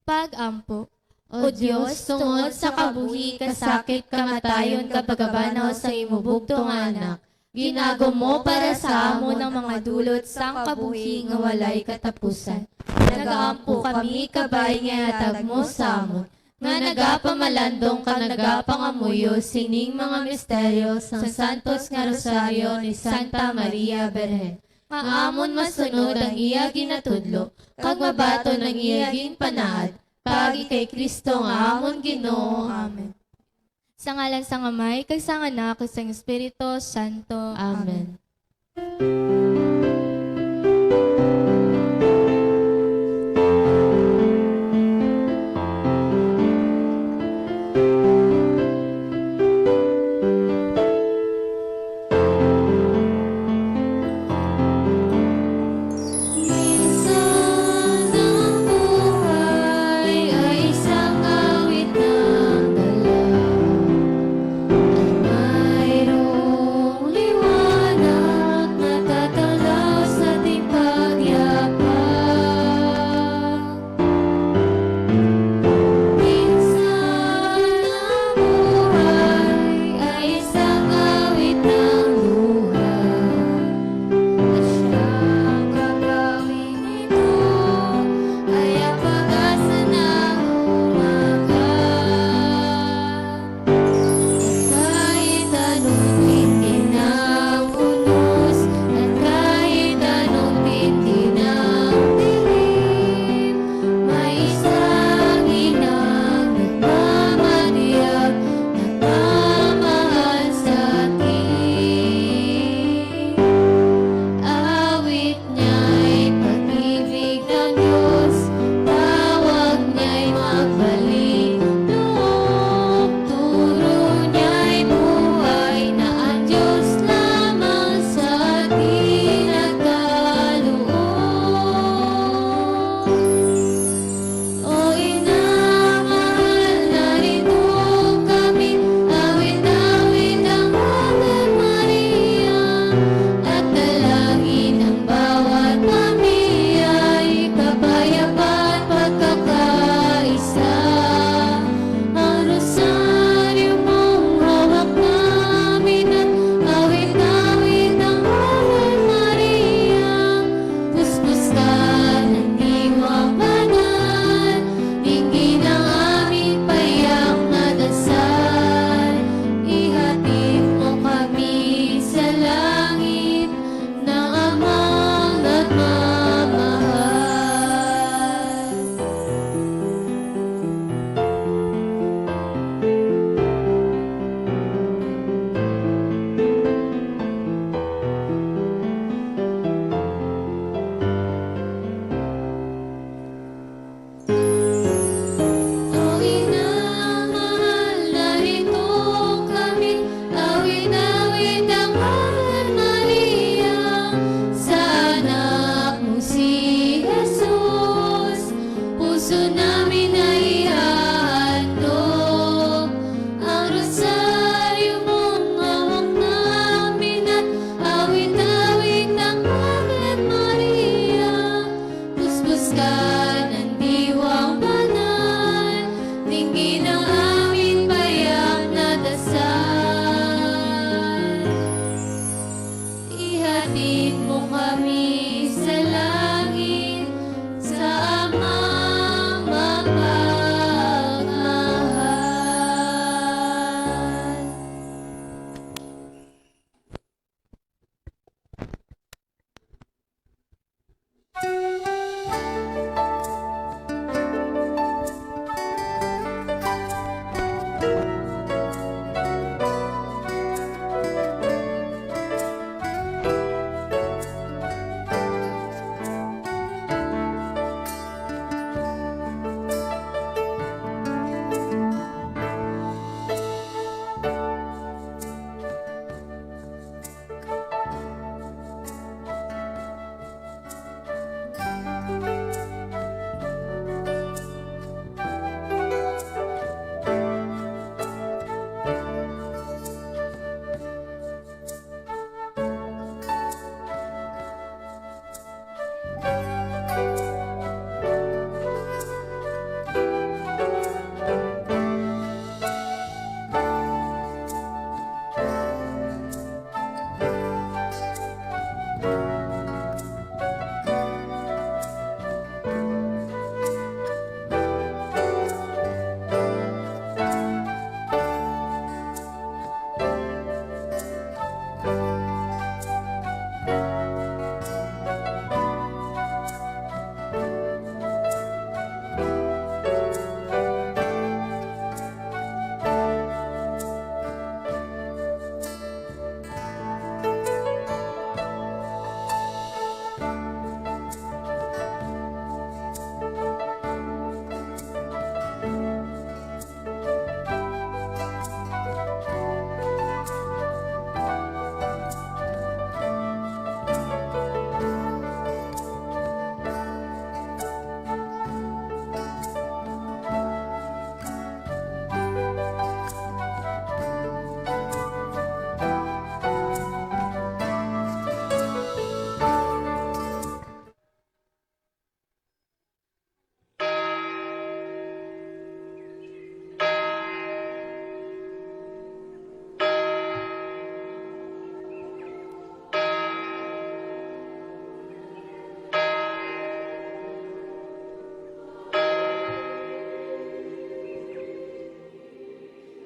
Pag-ampo. O Dios, tungod sa kabuhi, kasakit, kamatayon, kag pagkabanaw sa imo bugtong nga Anak, ginagom mo para sa amon ang mga dulot sang kabuhi nga walay katapusan. Nagaampo kami, kabay nga ihatag mo sa amon, nga nagapamalandong kag nagapangamuyo sining mga misteryo sang santos nga Rosaryo ni Santa Maria Birhen, nga amon masunod ang iya ginatudlo, kag mabaton ang iya ginpanaad, paagi kay Cristo nga amon Ginoo. Amen. Sa ngalan sang Amay, kag sang Anak, kag sang Espiritu Santo. Amen. Amen. Minsan ang buhay ay isang awit ng gala. Mayroong liwanag na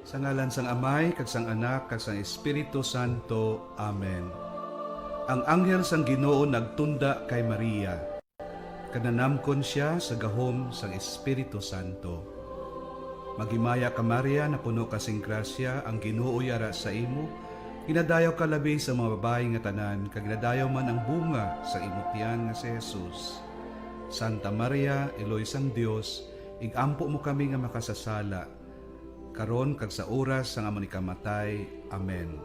Sa ngalan sang Amay, kag sang Anak, kag sang Espiritu Santo. Amen. Ang anghel sang Ginoo nagtunda kay Maria, kag nanamkon sia sa gahom sang Espiritu Santo. Maghimaya ka, Maria, napuno ka sing grasya, ang Ginoo yara sa imo. Ginadayaw ka labi sa mga babayi nga tanan, kag ginadayaw man ang bunga sa imo tiyan nga si Jesus. Santa Maria, Iloy sang Dios, ig-ampo mo kami nga makasasala, karon kag sa oras sang amon ikamatay. Amen.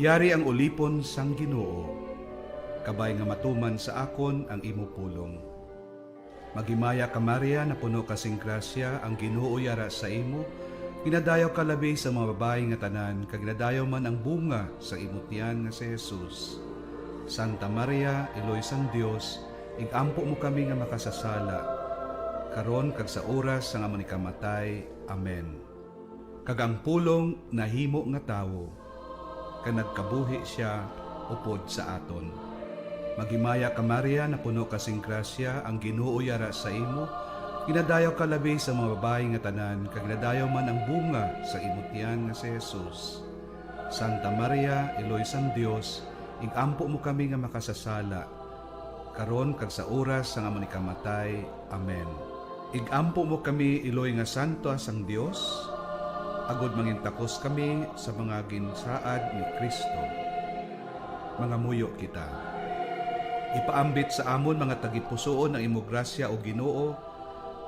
Yari ang ulipon sang Ginoo, kabay nga matuman sa akon ang imo pulong. Maghimaya ka, Maria, napuno ka sing grasya, ang Ginoo yara sa imo. Ginadayaw ka labi sa mga babayi nga tanan, kag ginadayaw man ang bunga sa imo tiyan nga si Jesus. Santa Maria, Iloy sang Dios, ig-ampo mo kami nga makasasala, karon kag sa oras sang amon ikamatay. Amen. Kag ang pulong nahimo nga tawo, kag nagkabuhi sia upod sa aton. Maghimaya ka, Maria, napuno ka sing grasya, ang Ginoo yara sa imo. Ginadayaw ka labi sa mga babayi nga tanan, kag ginadayaw man ang bunga sa imo tiyan nga si Jesus. Santa Maria, Iloy sang Dios, ig-ampo mo kami nga makasasala, karon kag sa oras sang amon ikamatay. Amen. Ig-ampo mo kami, Iloy nga Santa sang Dios, agod mangintakos kami sa mga ginsaad ni Cristo. Mangamuyo kita. Ipaambit sa amon mga tagipusoon ang imo grasya, O Ginoo,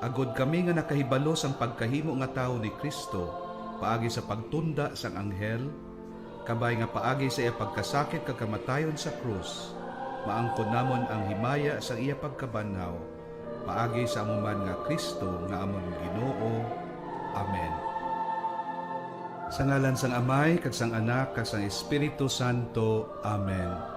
agod kami nga nakahibalo sang pagkahimo nga tawo ni Cristo paagi sa pagtunda sang anghel, kabay nga paagi sa iya pagkasakit kag kamatayon sa krus, maangkon namon ang himaya sang iya pagkabanhaw, paagi sa amo man nga Cristo nga amon Ginoo. Amen. Sa ngalan sang Amay, kag sang Anak, kag sang Espiritu Santo. Amen.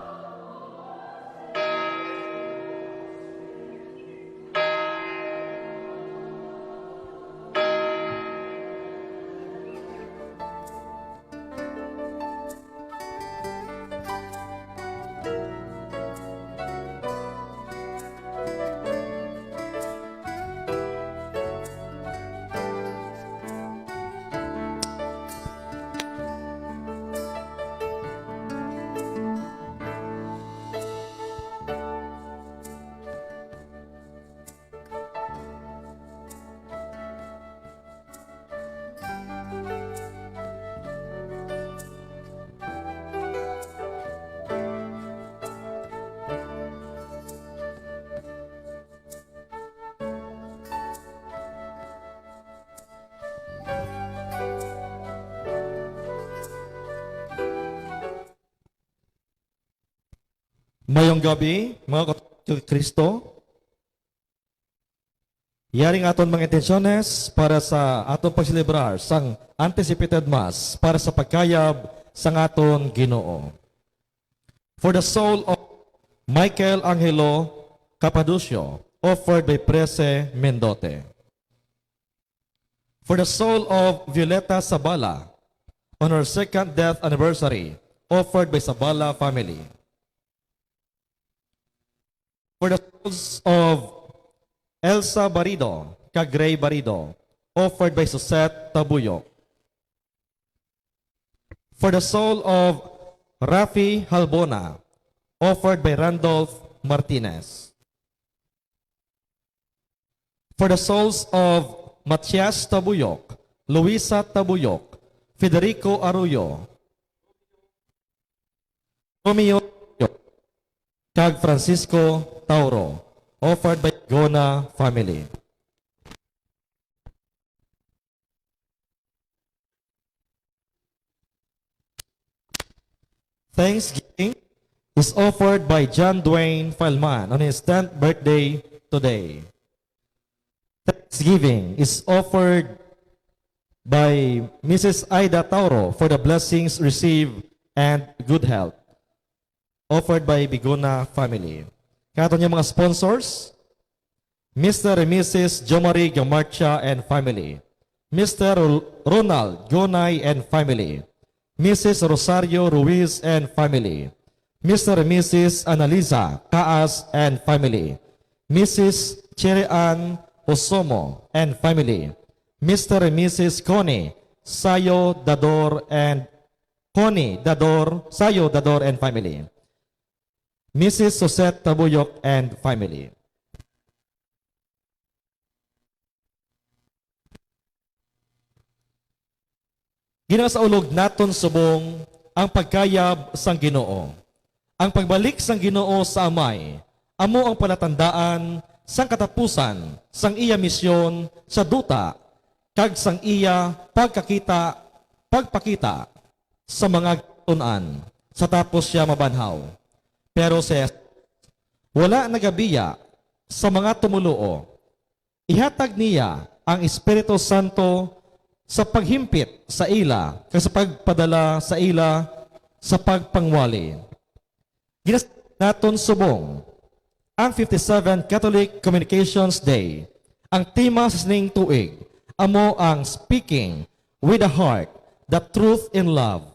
Mayong gabi, mga katutubo kay Cristo. Yari ang aton mga intensyones para sa aton pagselebrar sang anticipated Mass para sa pagkayab sang aton Ginoo. For the soul of Michael Angelo Capadocio, offered by Prese Mendote. For the soul of Violeta Sabala, on her second death anniversary, offered by Sabala family. For the souls of Elsa Barido kag Ray Barido, offered by Suzette Tabuyok. For the soul of Rafi Halbona, offered by Randolph Martinez. For the souls of Matias Tabuyok, Luisa Tabuyok, Federico Arroyo, Romeo Arroyo, kag Francisco Tauro, offered by Gona family. Thanksgiving is offered by John Dwayne Fileman on his tenth birthday today. Thanksgiving is offered by Missus Aida Tauro for the blessings received and good health, offered by Bigona family. Kag aton nga mga sponsors, Mister and Missus Jomari Gamarcha and family, Mister Ro-, Ronald Gonay and family, Missus Rosario Ruiz and family, Mister and Missus Analiza Caas and family, Missus Cherry Ann Osomo and family, Mister and Missus Connie Sayo Dador and Connie Dador, Sayo Dador and family. Missus Sosette Tabuyok and family. Ginasaulog naton subong ang pagkayab sang Ginoo. Ang pagbalik sang Ginoo sa Amay amo ang palatandaan sang katapusan sang iya misyon sa duta kag sang iya pagkakita, pagpakita sa mga tun-an sa tapos sia mabanhaw. Pero si Jesus wala nagabiya sa mga tumoluo. Ihatag niya ang Espiritu Santo sa paghimpit sa ila kag sa pagpadala sa ila sa pagpangwali. Ginas naton subong ang fifty-seven Catholic Communications Day. Ang tema sa sining tuig amo ang Speaking with the Heart, the Truth in Love.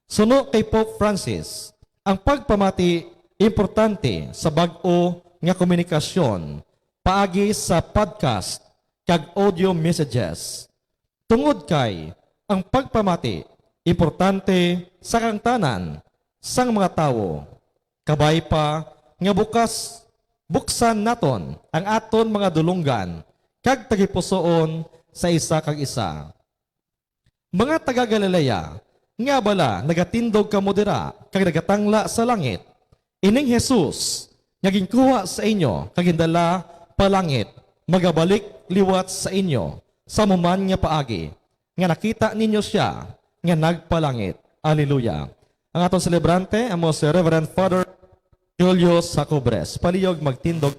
Suno kay Pope Francis, ang pagpamati importante sa bag-o nga komunikasyon paagi sa podcast kag audio messages, tungod kay ang pagpamati importante sa kahangtanan sang mga tawo. Kabay pa nga bukas, buksan naton ang aton mga dulonggan kag tagipusoon sa isa kag isa. Mga taga-Galilea, ngaa bala nagatindog kamo dira kag nagatangla sa langit? Ining Jesus nga ginkuha sa inyo kag gindala pa langit, magabalik liwat sa inyo sa amo man nga paagi nga nakita ninyo sia nga nagpalangit. Aleluya. Ang aton selebrante amo si Reverend Father Julio Sacobres. Palihog magtindog.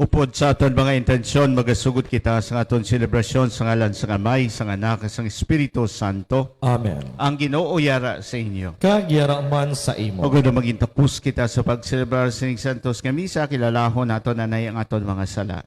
Upod sa aton mga intensyon, magasugod kita sa aton selebrasyon sa ngalan sang Amay, sang Anak, kag sang Espiritu Santo. Amen. Ang Ginoo yara sa inyo. Kag yara man sa imo. Ug huno maging tapos kita sa pagselebrar sining santos nga misa, kilalahon naton anay ang aton mga sala.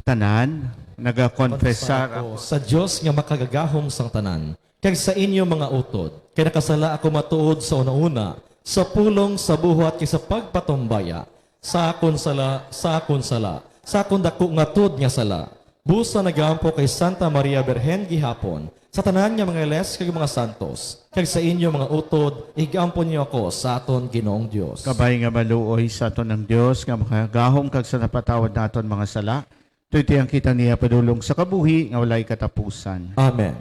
Tanan, nagakonfesar ako sa Dios nga makagagahom sang tanan, kag sa inyo mga utod, kay nakasala ako matuod sa una-una, sa pulong, sa buhat, kag sa pagpatumbaya, sa akon sala, sa akon sala, sa akon daku nga tuod nga sala. Busa nagaampo kay Santa Maria Birhen gihapon, sa tanan nga mga iles kag mga santos, kag sa inyo mga utod, ig-ampo niyo ako sa aton Ginoong Dios. Kabay nga maluoy sa aton ang Dios nga makagahom kag sa napatawad naton mga sala, tuytoyan kita niya padulong sa kabuhi nga walay katapusan. Amen.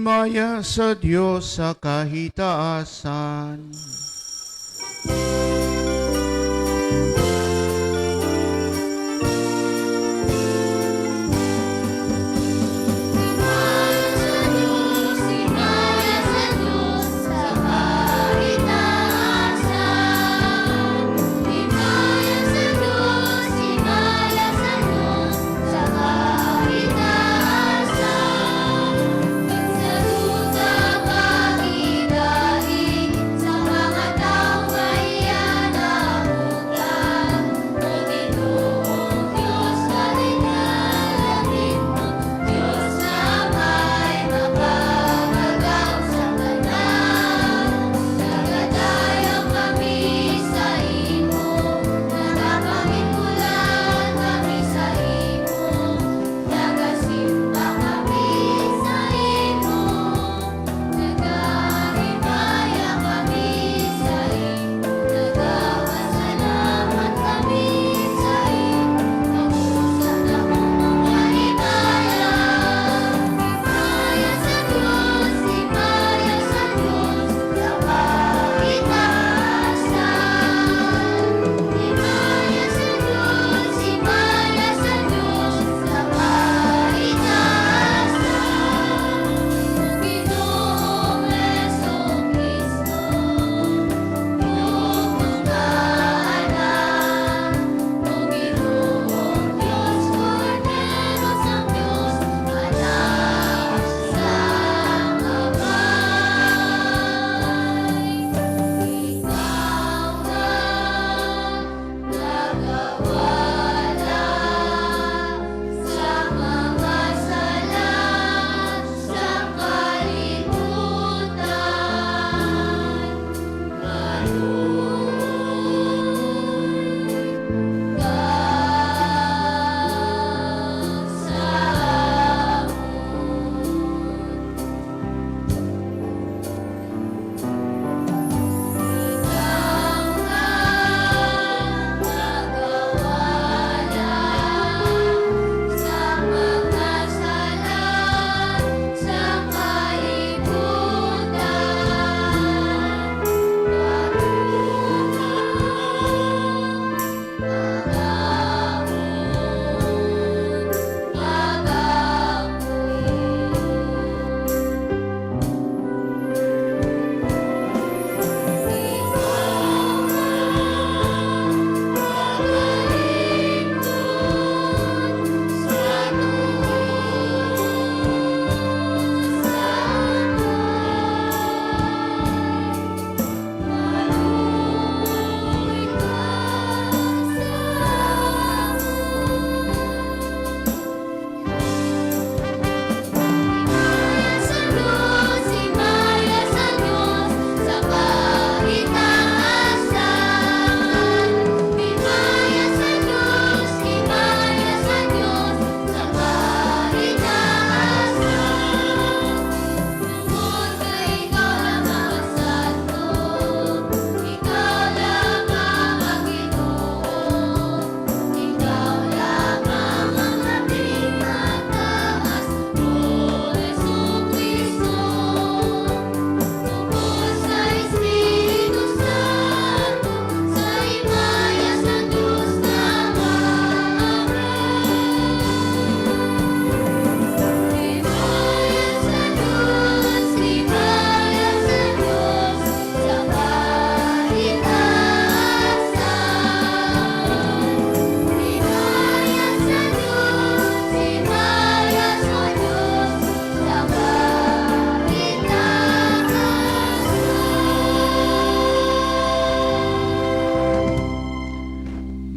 Himaya sa Dios sa kahitaasan.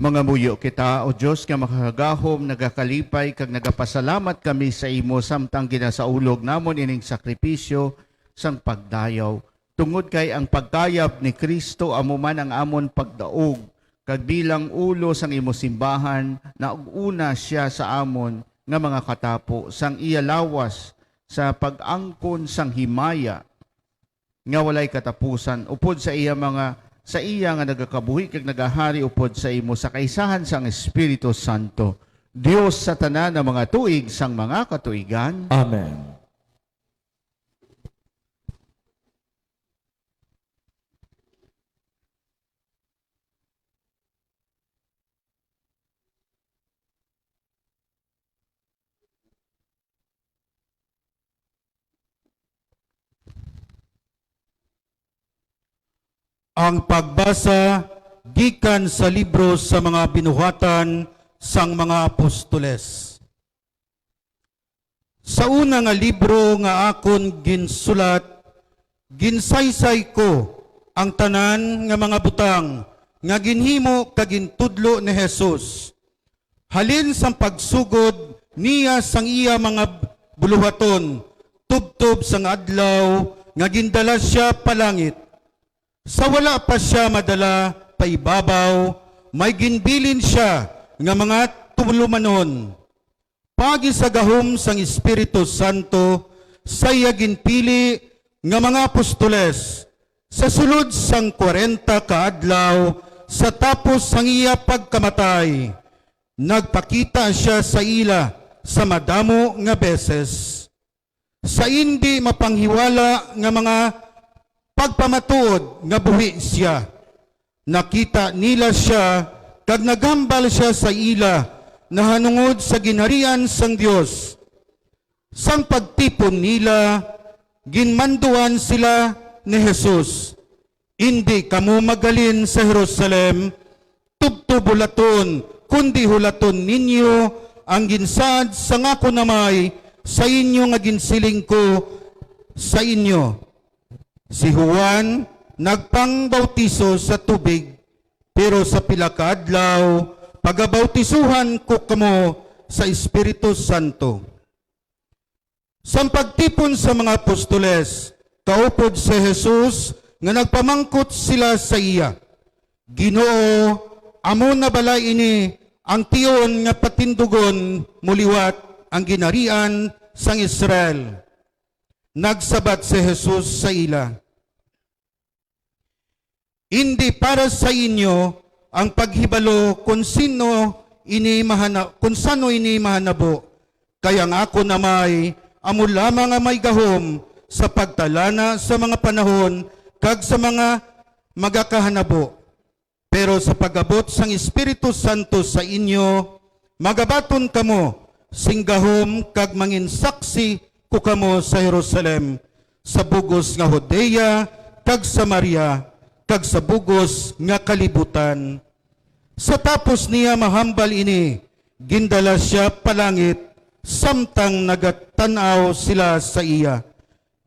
Mangamuyo kita, O Dios nga makagagahom, nagakalipay, kag nagapasalamat kami sa imo samtang ginasaulog namon ining sakripisyo sang pagdayaw. Tungod kay ang pagkayab ni Cristo amo man ang amon pagdaog, kag bilang ulo sang imo simbahan, naug-una sia sa amon nga mga katapo sang iya lawas sa pag-angkon sang himaya nga walay katapusan, upod sa iya mga, sa iya nga nagakabuhi kag nagahari upod sa imo sa kaisahan sang Espiritu Santo, Dios sa tanan nga mga tuig sang mga katuigan. Amen. Ang pagbasa gikan sa libro sa mga Binuhatan sang mga Apostoles. Sa una nga libro nga akon ginsulat, ginsaysay ko ang tanan nga mga butang nga ginhimo kag gintudlo ni Jesus, halin sang pagsugod niya sang iya mga buluhaton, tubtob sang adlaw nga gindala sia pa langit. Sa wala pa sia madala pa ibabaw, may ginbilin sia nga mga tulumanon. Paagi sa gahom sang Espiritu Santo, sa iya ginpili nga mga apostoles, sa sulod sang kwarenta ka adlaw sa tapos sang iya pagkamatay, nagpakita sia sa ila sa madamo nga beses, sa indi mapanghiwala nga mga pagpamatuod nga buhi sia. Nakita nila sia, kag naghambal sia sa ila nahanungod sa Ginharian sang Dios. Sang pagtipon nila, ginmanduan sila ni Jesus, "Indi kamo maghalin sa Jerusalem, tubtob hulaton, kundi hulaton ninyo ang ginsaad sang akon Amay sa inyo nga ginsiling ko sa inyo." Si Juan nagpangbautiso sa tubig, pero sa pila ka adlaw pagabautisohan ko kamo sa Espiritu Santo. Sang pagtipon sa mga apostoles, kaupod si Jesus nga nagpamangkot sila sa iya, "Ginoo, amo na bala ini ang tion nga patindugon mo liwat ang ginharian sang Israel?" Nagsabat si Jesus sa ila, "Indi para sa inyo ang paghibalo kon sino ini mahana-, kon sano ini mahanabo, kay ang akon Amay amo lamang ang may gahom sa pagtalana sa mga panahon kag sa mga magakahanabo. Pero sa pag-abot sang Espiritu Santo sa inyo, magabaton kamo sing gahom kag manginsaksi ko kamo sa Jerusalem, sa bug-os nga Judea, kag Samaria, kag sa bug-os nga kalibutan." Sa tapos niya mahambal ini, gindala sia pa langit, samtang nagatan-aw sila sa iya,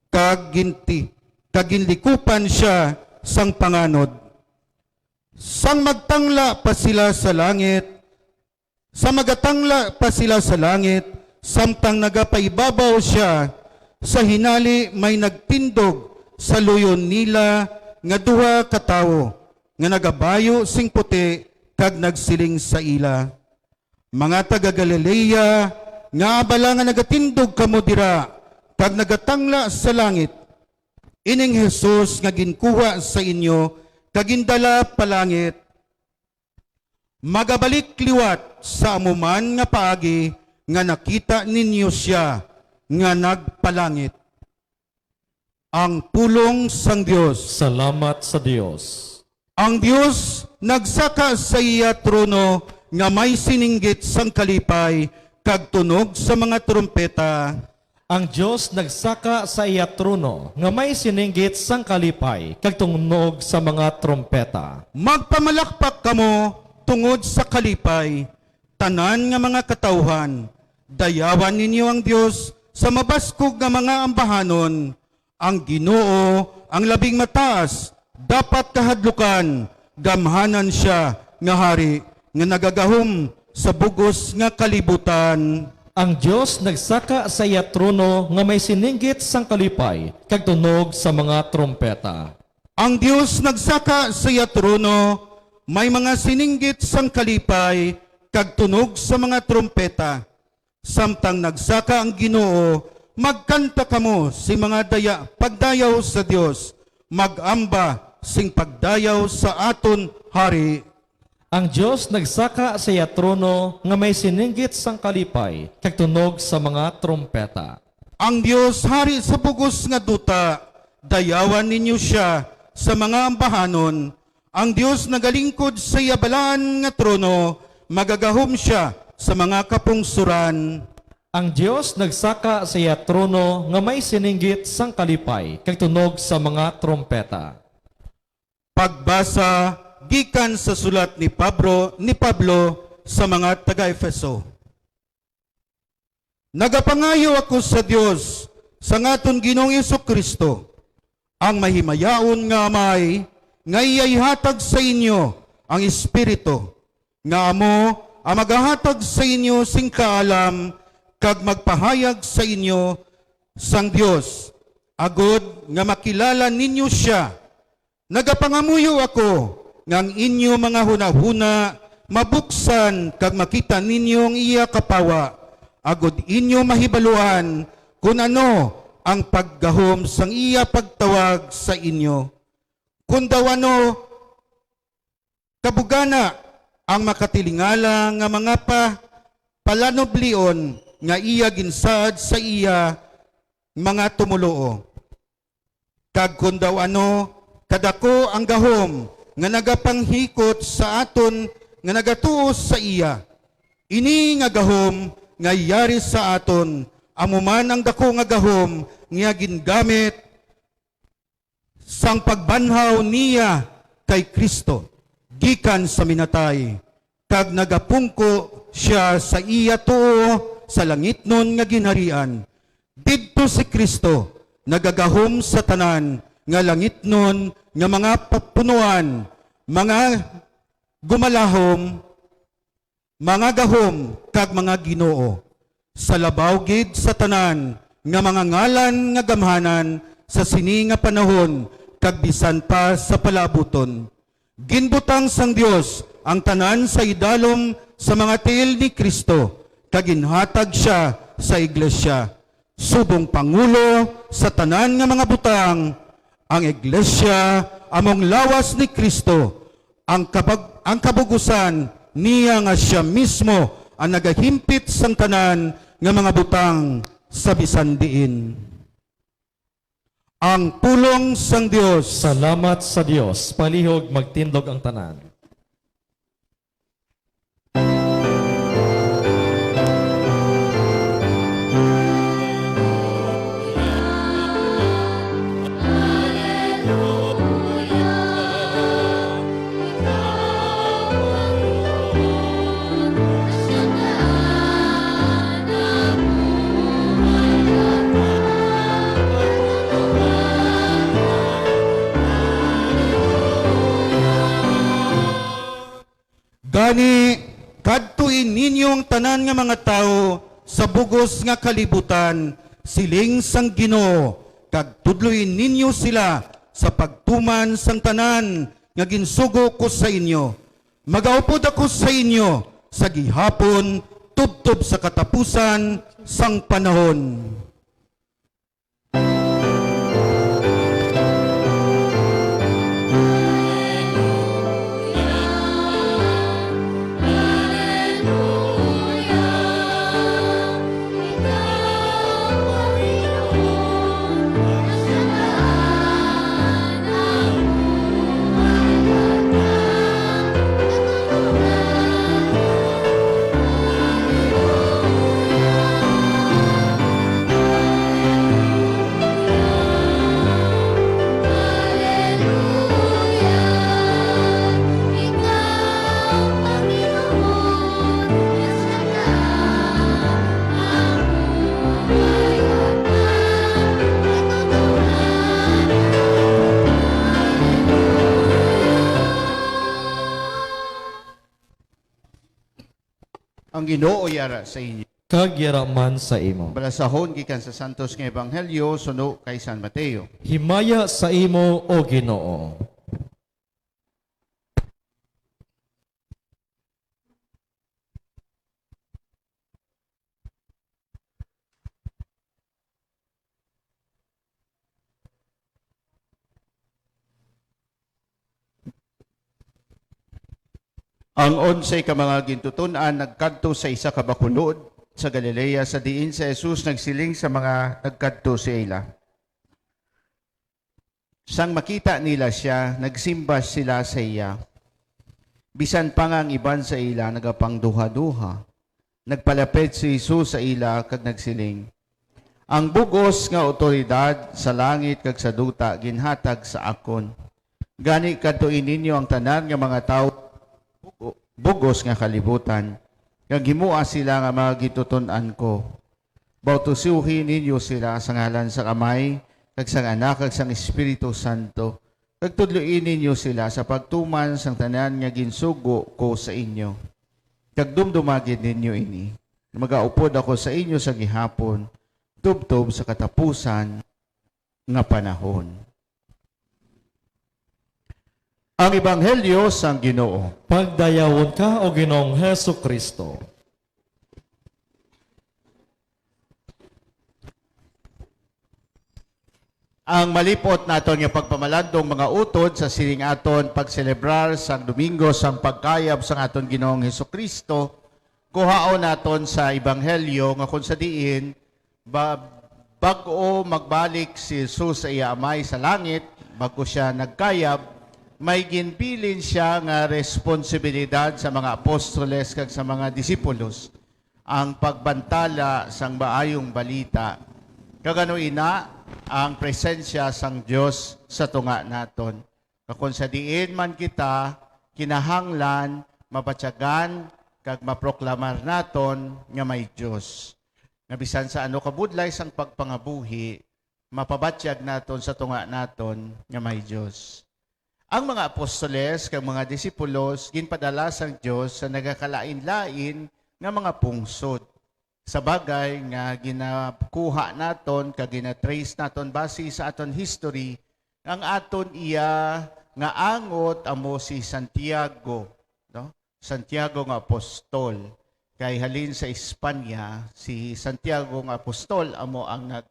kag ginti-, kag ginlikupan sia sang panganod. Sang magtangla pa sila sa langit, sa magatangla pa sila sa langit, samtang nagapaibabaw sia, sa hinali may nagtindog sa luyon nila nga duha ka tawo nga nagabayo sing puti, kag nagsiling sa ila, "Mga taga-Galilea, ngaa bala nga nagatindog kamo dira kag nagatangla sa langit? Ining Jesus nga ginkuha sa inyo kag gindala pa langit, magabalik liwat sa amo man nga paagi nga nakita ninyo sia nga nagpalangit." Ang pulong sang Dios. Salamat sa Dios. Ang Dios nagsaka sa iya trono nga may sininggit sang kalipay kag tunog sa mga trumpeta. Ang Dios nagsaka sa iya trono nga may sininggit sang kalipay kag tunog sa mga trumpeta. Magpamalakpak kamo tungod sa kalipay, tanan nga mga katawuhan. Dayawan ninyo ang Dios sa mabaskog nga mga ambahanon. Ang Ginoo, ang Labing Mataas, dapat kahadlukan, gamhanan sia nga Hari nga nagagahom sa bug-os nga kalibutan. Ang Dios nagsaka sa iya trono nga may sininggit sang kalipay kag tunog sa mga trumpeta. Ang Dios nagsaka sa iya trono, may mga sininggit sang kalipay kag tunog sa mga trumpeta. Samtang nagsaka ang Ginoo, magkanta kamo sing mga daya-, pagdayaw sa Dios, mag-amba sing pagdayaw sa aton Hari. Ang Dios nagsaka sa iya trono nga may sininggit sang kalipay kag tunog sa mga trumpeta. Ang Dios hari sa bug-os nga duta, dayawan ninyo sia sa mga ambahanon. Ang Dios nagalingkod sa iya balaan nga trono, magagahom sia sa mga kapungsoran. Ang Dios nagsaka sa iya trono nga may sininggit sang kalipay kag tunog sa mga trumpeta. Pagbasa gikan sa sulat ni Pablo, ni Pablo sa mga taga-Efeso. Nagapangayo ako sa Dios, sa aton Ginoong Jesu-Cristo, ang mahimayaon nga Amay, nga iya'y hatag sa inyo ang Espiritu, nga amo ang magahatag sa inyo sing kaalam kag magpahayag sa inyo sang Dios, agod nga makilala ninyo sia. Nagapangamuyo ako nga ang inyo mga hunahuna mabuksan kag makita ninyo ang iya kapawa, agod inyo mahibaluan kon ano ang paggahom sang iya pagtawag sa inyo. Kon daw ano kabugana ang makatilingala nga mga pa-, palanublion nga iya ginsaad sa iya mga tumoluo. Kag kon daw ano kadako ang gahom nga nagapanghikot sa aton nga nagatuo sa iya. Ini nga gahom nga yari sa aton, amo man ang dako nga gahom nga gingamit sang pagbanhaw niya kay Cristo gikan sa minatay, kag nagapungko sia sa iya tuo sa langitnon nga ginharian. Didto si Cristo nagagahom sa tanan nga langitnon nga mga papunuan, mga gumalahom, mga gahom, kag mga ginoo, sa labaw gid sa tanan nga mga ngalan nga gamhanan sa sini nga panahon kag bisan pa sa palaabuton. Ginbutang sang Dios ang tanan sa idalom sa mga tiil ni Cristo, kag ginhatag sia sa iglesia subong pangulo sa tanan nga mga butang. Ang iglesia among lawas ni Cristo, ang kabag-, ang kabugusan niya nga sia mismo ang nagahimpit sang tanan nga mga butang sa bisan diin. Ang pulong sang Dios. Salamat sa Dios. Palihog magtindog ang tanan. Gani, kadtoi ninyo ang tanan nga mga tawo sa bug-os nga kalibutan, siling sang Ginoo, kag tudloi ninyo sila sa pagtuman sang tanan nga ginsugo ko sa inyo. Magaupod ako sa inyo sa gihapon tubtob sa katapusan sang panahon. Ang Ginoo yara sa inyo. Kag yara man sa imo. Balasahon gikan sa Santos nga Ebanghelyo suno kay San Mateo. Himaya sa imo, O Ginoo. Ang onse ka mga gintuton-an nagkadto sa isa ka bakulod sa Galilea, sa diin si Jesus nagsiling sa mga nagkadto sa ila. Sang makita nila sia, nagsimba sila sa iya. Bisan pa nga ang iban sa ila nagapangduhaduha, nagpalapit si Jesus sa ila kag nagsiling, "Ang bug-os nga awtoridad sa langit kag sa duta ginhatag sa akon. Gani, kadtoi ninyo ang tanan nga mga tawo bug-, bugos nga kalibutan, kag himoa sila nga mga gintuton-an ko. Bautisoni ninyo sila sa ngalan sang Amay, kag sang Anak, kag sang Espiritu Santo, kag tudloi ninyo sila sa pagtuman sang tanan nga ginsugo ko sa inyo. Kag dumduma gid ninyo ini, nga magaupod ako sa inyo sa gihapon, tubtob sa katapusan nga panahon. Ang Ebanghelyo sang Ginoo. Pagdayawon ka, O Ginoong Hesukristo. Ang malipot naton nga pagpamalandong mga utod sa sining aton pagselebrar sang Domingo sang Pagkayab sang aton Ginoong Hesukristo, kuhaon naton sa Ebanghelyo nga kung sa diin ba, bag-o magbalik si Jesus sa iya Amay sa langit, bag-o sia nagkayab, may ginbilin sia nga responsibilidad sa mga apostoles kag sa mga disipulos, ang pagbantala sang Maayong Balita. Kag ano ina ang presensya sang Dios sa tunga naton? Nga kon sa diin man kita kinahanglan, mabatyagan, kag maproklamar naton nga may Dios. Nga bisan sa ano kabudlay sang pagpangabuhi, mapabatyag naton sa tunga naton nga may Dios. Ang mga apostoles kag mga disipulos ginpadala sang Dios sa nagakalain-lain nga mga pungsod. Sa bagay nga ginakuha naton kag gina-trace naton basi sa aton history, ang aton iya nga angot amo si Santiago, no? Santiago nga apostol. Kay halin sa Espanya, si Santiago nga apostol amo ang nag,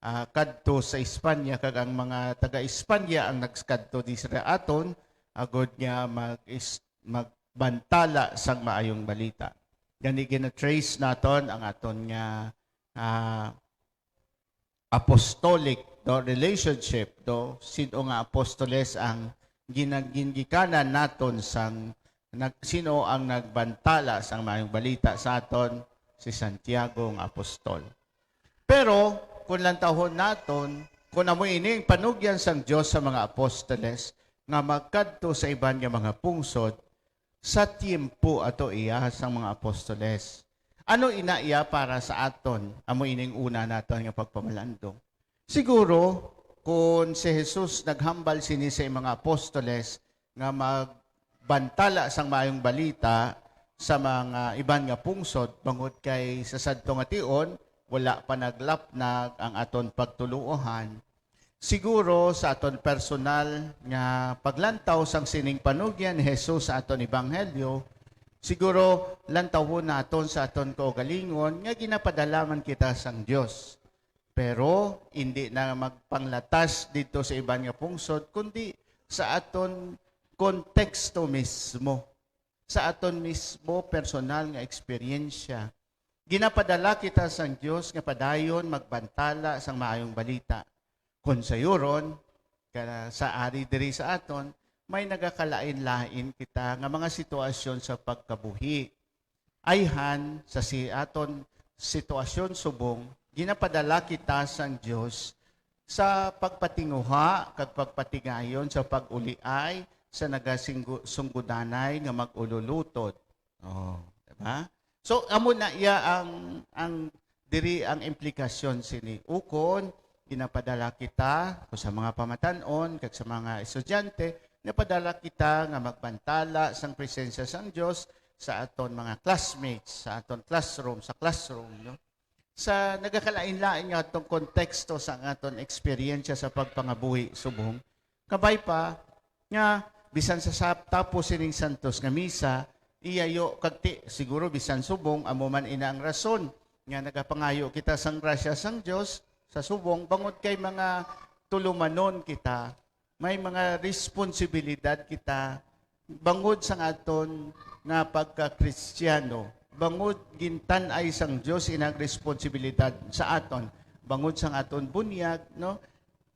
ah, kadto sa Espanya, kag ang mga taga-Espanya ang nagkadto di sa aton, agod nga mag-, is-, magbantala sang Maayong Balita. Gani, gina-trace naton ang aton nga, ah, apostolic, no, relationship, no? Sino nga apostoles ang ginagingikanan naton sang nag-, sino ang nagbantala sang Maayong Balita sa aton? Si Santiago nga apostol. Pero kung lantawon naton, kung amo ini ang panugyan sang Dios sa mga apostoles nga magkadto sa iban nga mga pungsod, sa tiempo ato iya sang mga apostoles. Ano ina iya para sa aton? Amo ining una naton nga pagpamalandong. Siguro, kun si Jesus naghambal sini sa iyang mga apostoles nga magbantala sang Maayong Balita sa mga iban nga pungsod, bangod kay sa sadto nga tion, wala pa naglapnag ang aton pagtuluohan, siguro sa aton personal nga paglantaw sang sining panugyan ni Jesus sa aton ebanghelyo, siguro lantawon naton sa aton kaugalingon nga ginapadala man kita sang Dios. Pero indi na magpanglatas didto sa iban nga pungsod, kundi sa aton konteksto mismo, sa aton mismo personal nga eksperyensya. Ginapadala kita sang Dios nga padayon magbantala sang Maayong Balita. Kon sayuron, ka-, sa ari diri sa aton, may nagakalain-lain kita nga mga sitwasyon sa pagkabuhi. Ayhan sa si-, aton sitwasyon subong, ginapadala kita sang Dios sa pagpatinguha kag pagpatigayon sa pag-uliay sa nagasinggu-, sunggudanay nga mag-ululutod. Oh, di ba? So, amo na iya ang, ang diri ang implikasyon sini. Ukon, ginapadala kita, kung sa mga pamatan-on, kag sa mga estudyante, napadala kita nga magbantala sang presensya sang Dios sa aton mga classmates, sa aton classroom, sa classroom, no? Sa nagakalain-lain nga atong konteksto sa aton eksperyensya sa pagpangabuhi subong, kabay pa nga bisan sa, sa tapos sining santos nga misa, iyayo kag ti-, siguro bisan subong, amo man ina ang rason nga nagapangayo kita sang grasya sang Dios sa subong, bangod kay mga tulumanon kita, may mga responsibilidad kita bangod sang aton nga pagka-Kristiyano, bangod gintan-ay sang Dios inang responsibilidad sa aton, bangod sang aton bunyag, no?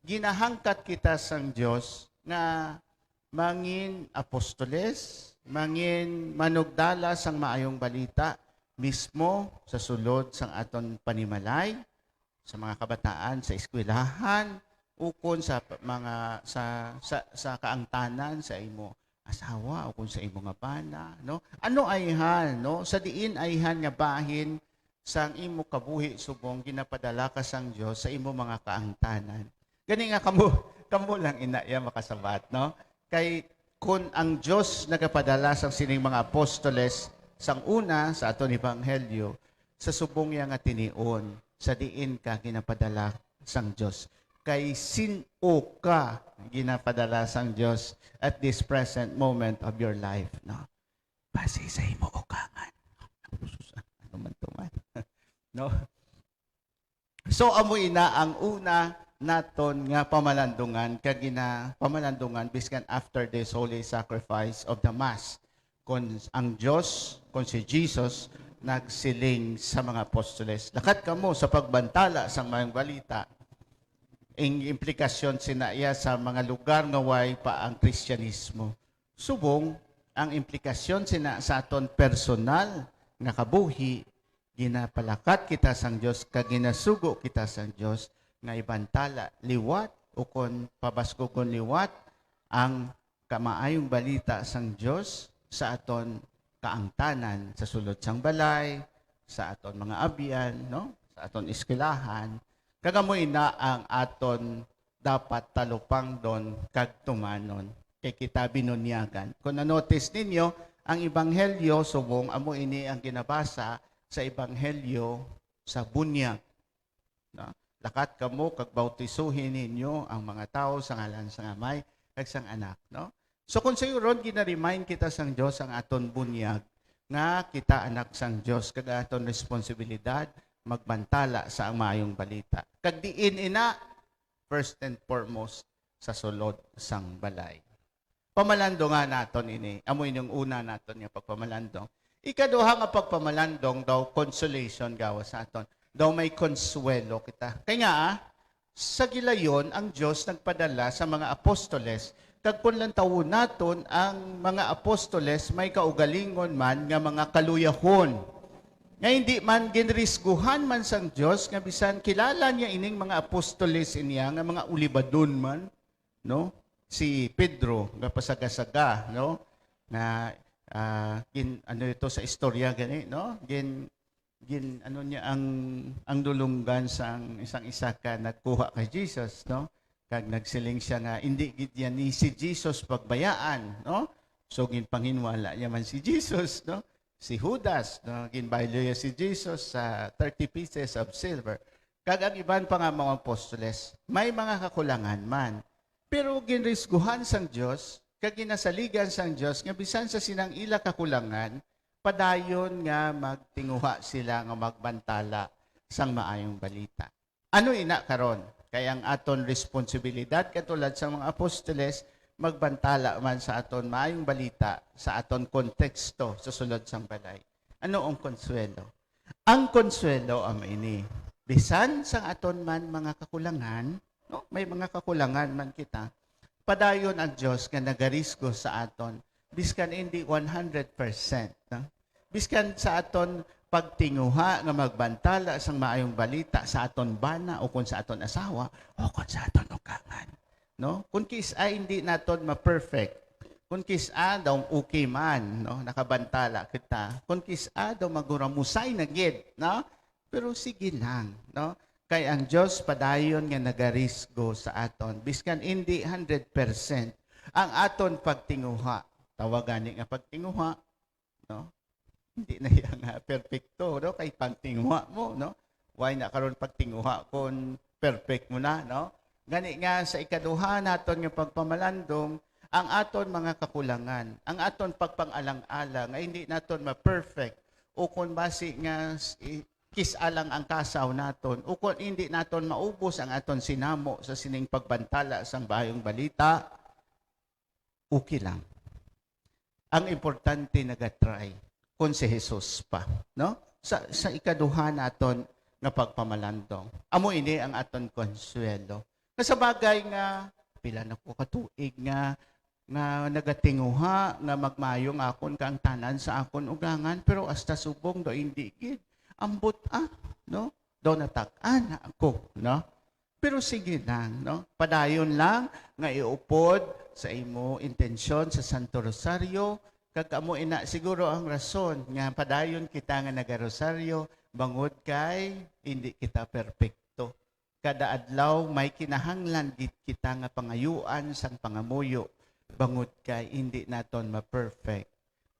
Ginahangkat kita sang Dios nga mangin apostoles, mangin manugdala sang Maayong Balita, mismo sa sulod sang aton panimalay, sa mga kabataan, sa eskwelahan, ukon sa p-, mga, sa, sa, sa kaangtanan sa imo asawa, ukon sa imo nga bana, no? Ano ayhan, no? Sa diin ayhan nga bahin sang imo kabuhi subong ginapadala ka sang Dios sa imo mga kaangtanan? Gani nga kamo, kamo lang ina iya makasabat, no? Kay kun ang Dios nagapadala sang sining mga apostoles sang una sa aton ebanghelyo, sa subong iya nga tinion, sa diin ka ginapadala sang Dios? Kay sin-o ka ginapadala sang Dios at this present moment of your life, no? Base sa imo ugangan. Ano man to man? No? So, amo ina ang una naton nga pamalandungan, kag gina-, pamalandungan biskan after this holy sacrifice of the Mass. Kon ang Dios, kon si Jesus, nagsiling sa mga apostoles, "Lakat kamo sa pagbantala sang Maayong Balita." Ang implikasyon sina iya sa mga lugar nga way pa ang Kristiyanismo. Subong, ang implikasyon sina sa aton personal nga kabuhi, ginapalakat kita sang Dios kag ginasugo kita sang Dios nga ibantala liwat ukon pabaskugon liwat ang kamaayong balita sang Dios sa aton kaangtanan, sa sulod sang balay, sa aton mga abyan, no? Sa aton eskwelahan. Kag amo ina ang aton dapat talupangdon kag tumanon, kay kita binunyagan. Kung na-notice ninyo, ang ebanghelyo subong amo ini ang ginabasa sa ebanghelyo sa bunyag, no? "Lakat kamo kag bautisuhi ninyo ang mga tawo sa ngalan sang Amay kag sang Anak," no? So, kung sayuron, gina-remind kita sang Dios ang aton bunyag nga kita anak sang Dios, kag aton responsibilidad magbantala sa ang maayong balita. Kag diin ina, first and foremost, sa sulod sang balay. Pamalandungan naton ini. Amo ining una naton nga pagpamalandong. Ikaduha nga pagpamalandong daw, consolation gawas sa aton. Daw may konsuwelo kita. Kay nga, ah, sa gilayon, ang Dios nagpadala sa mga apostoles, kag kon lantawon naton, ang mga apostoles may kaugalingon man nga mga kaluyahon, nga hindi man ginrisguhan man sang Dios, nga bisan kilala niya ining mga apostoles niya nga mga ulibadon man, no? Si Pedro nga pasagasaga, no? Nga, ah, gin-, ano ito sa istorya gani, no? Gin-, gin-, ano niya ang, ang dulunggan sang isang isa ka nagkuha kay Jesus, no? Kag nagsiling siya nga, "Indi gid yan ni si Jesus pagbayaan," no? So, ginpanghinwala niya man si Jesus, no? Si Judas, no? Ginbaylo niya si Jesus sa thirty pieces of silver. Kag ang iban pa nga mga apostoles, may mga kakulangan man. Pero ginrisguhan sang Dios, kag ginasaligan sang Dios nga bisan sa sinang ila kakulangan, padayon nga magtinguha sila nga magbantala sang maayong balita. Ano ina karon? Kay ang aton responsibilidad, katulad sang mga apostoles, magbantala man sa aton maayong balita sa aton konteksto sa sulod sang balay. Ano ang konsuwelo? Ang konsuwelo amo ini. Bisan sang aton man mga kakulangan, no? May mga kakulangan man kita. Padayon ang Dios nga nagarisgo sa aton, biskan indi one hundred percent, no? Biskan sa aton pagtinguha nga magbantala sang maayong balita sa aton bana o kon sa aton asawa o kon sa aton ugangan, no? Kon kis-a hindi naton ma-perfect, kon kis-a daw okay man, no? Nakabantala kita. Kon kis-a daw maguramusay na gid, no? Pero sige lang, no? Kay ang Dios padayon nga nagarisgo sa aton, biskan indi hundred percent ang aton pagtinguha. Tawag gani nga pagtinguha, no? Hindi na iya nga perpekto, no? Kay pagtinguha mo, no? Why na karon pagtinguha kon perfect mo na, no? Gani nga sa ikaduha naton nga pagpamalandong, ang aton mga kakulangan, ang aton pagpang-alang-ala nga hindi naton ma-perfect, o kon basi nga s-, i-, kis-a lang ang kasaw naton, o kon hindi naton maubos ang aton sinamo sa sining pagbantala sang Maayong Balita, okay lang. Ang importante, nagatry kon si Jesus pa, no? Sa, sa ikaduha naton nga pagpamalandong. Amo ini ang aton konsuwelo. Nga sa bagay nga, pila na ko ka tuig nga, nga nagatinguha nga magmayo nga akon kaangtanan sa akon ugangan, pero hasta subong daw hindi gid. Ambot, ah, no? Daw natak-an na ako, no? Pero sige lang, no? Padayon lang nga iupod sa imo intensyon sa Santo Rosario, kag amo ina siguro ang rason nga padayon kita nga nagarosaryo, bangod kay hindi kita perpekto. Kada adlaw may kinahanglan gid kita nga pangayuan sang pangamuyo, bangod kay hindi naton ma-perfect.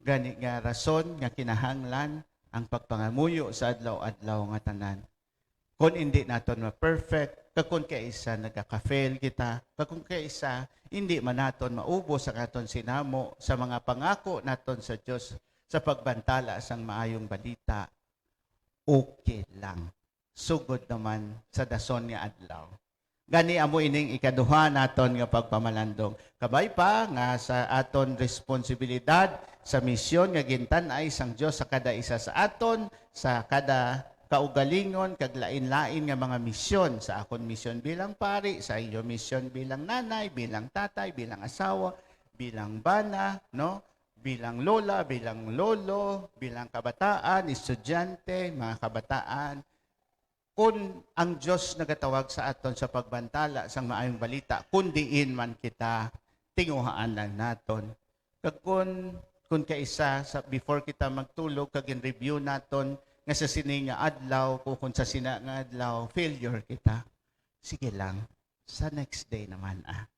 Gani nga rason nga kinahanglan ang pagpangamuyo sa adlaw-adlaw nga tanan. Kon indi naton ma-perfect, kag kon kaisa nagaka-fail kita, kag kon kaisa hindi man naton maubos ang aton sinamo sa mga pangako naton sa Dios sa pagbantala sang maayong balita, okay lang. Sugod naman sa dason nga adlaw. Gani amo ining ikaduha naton nga pagpamalandong. Kabay pa nga sa aton responsibilidad sa misyon nga gintan-ay sang Dios sa kada isa sa aton, sa kada kaugalingon kag lain-lain nga mga misyon, sa akon misyon bilang pari, sa inyo misyon bilang nanay, bilang tatay, bilang asawa, bilang bana, no? Bilang lola, bilang lolo, bilang kabataan, estudyante, mga kabataan, kun ang Dios nagatawag sa aton sa pagbantala sang maayong balita, kun diin man kita, tinguhaan lang naton. Kag kun, kun kaisa, sa, before kita magtulog, kag in-review naton nga sa sini nga adlaw, kung, kung sa sina nga adlaw, failure kita. Sige lang, sa next day naman, ah.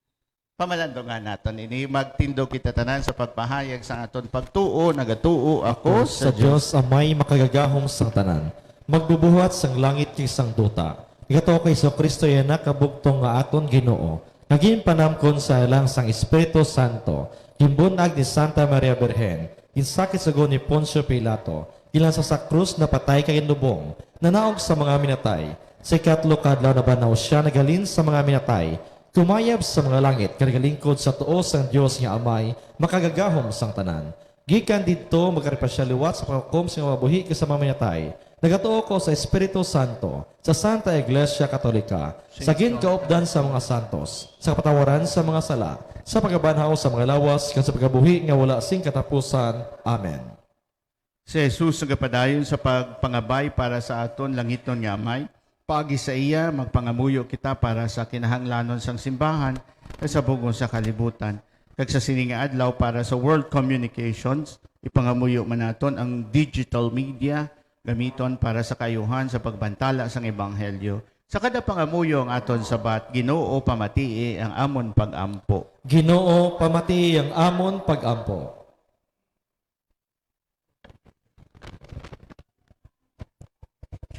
Pamalandungan naton ini, magtindog kita tanan sa pagpahayag sang aton pagtuo. Nagatuo ako sa Dios Amay makagagahom sang tanan, magbubuhat sang langit kag sang duta. Nagatuo kay Jesu-Cristo iya Anak nga bugtong nga aton Ginoo, nga ginpanamkon sa alang sang Espiritu Santo, ginbun-ag ni Santa Maria Birhen, ginsakit sa gahom ni Poncio Pilato, ginlansa sa krus, napatay kag ginlubong, nanaog sa mga minatay. Sa ikatlo ka adlaw nabanhaw sia, naghalin sa mga minatay, kumayab sa mga langit, kag nagalingkod sa tuo sang Dios nga Amay, makagagahom sang tanan. Gikan didto, magkari pa sia liwat sa paghukom sa mga mabuhi kag sa mga minatay. Nagatuo ko sa Espiritu Santo, sa Santa Iglesia Katolika, sa ginkaupdan sa mga santos, sa kapatawaran sa mga sala, sa pagkabanhaw sa mga lawas, kag sa pagkabuhi nga wala sing katapusan. Amen. Si Jesus nagapadayon sa pagpangabay para sa aton langitnon nga Amay. Paagi sa iya, magpangamuyo kita para sa kinahanglanon sang simbahan kag sa bug-os nga kalibutan. Kag sa sini nga adlaw, para sa World Communications, ipangamuyo man naton ang digital media gamiton para sa kaayuhan sa pagbantala sang ebanghelyo. Sa kada pangamuyo ang aton sabat, Ginoo, pamatii ang amon pag-ampo. Ginoo, pamatii ang amon pag-ampo.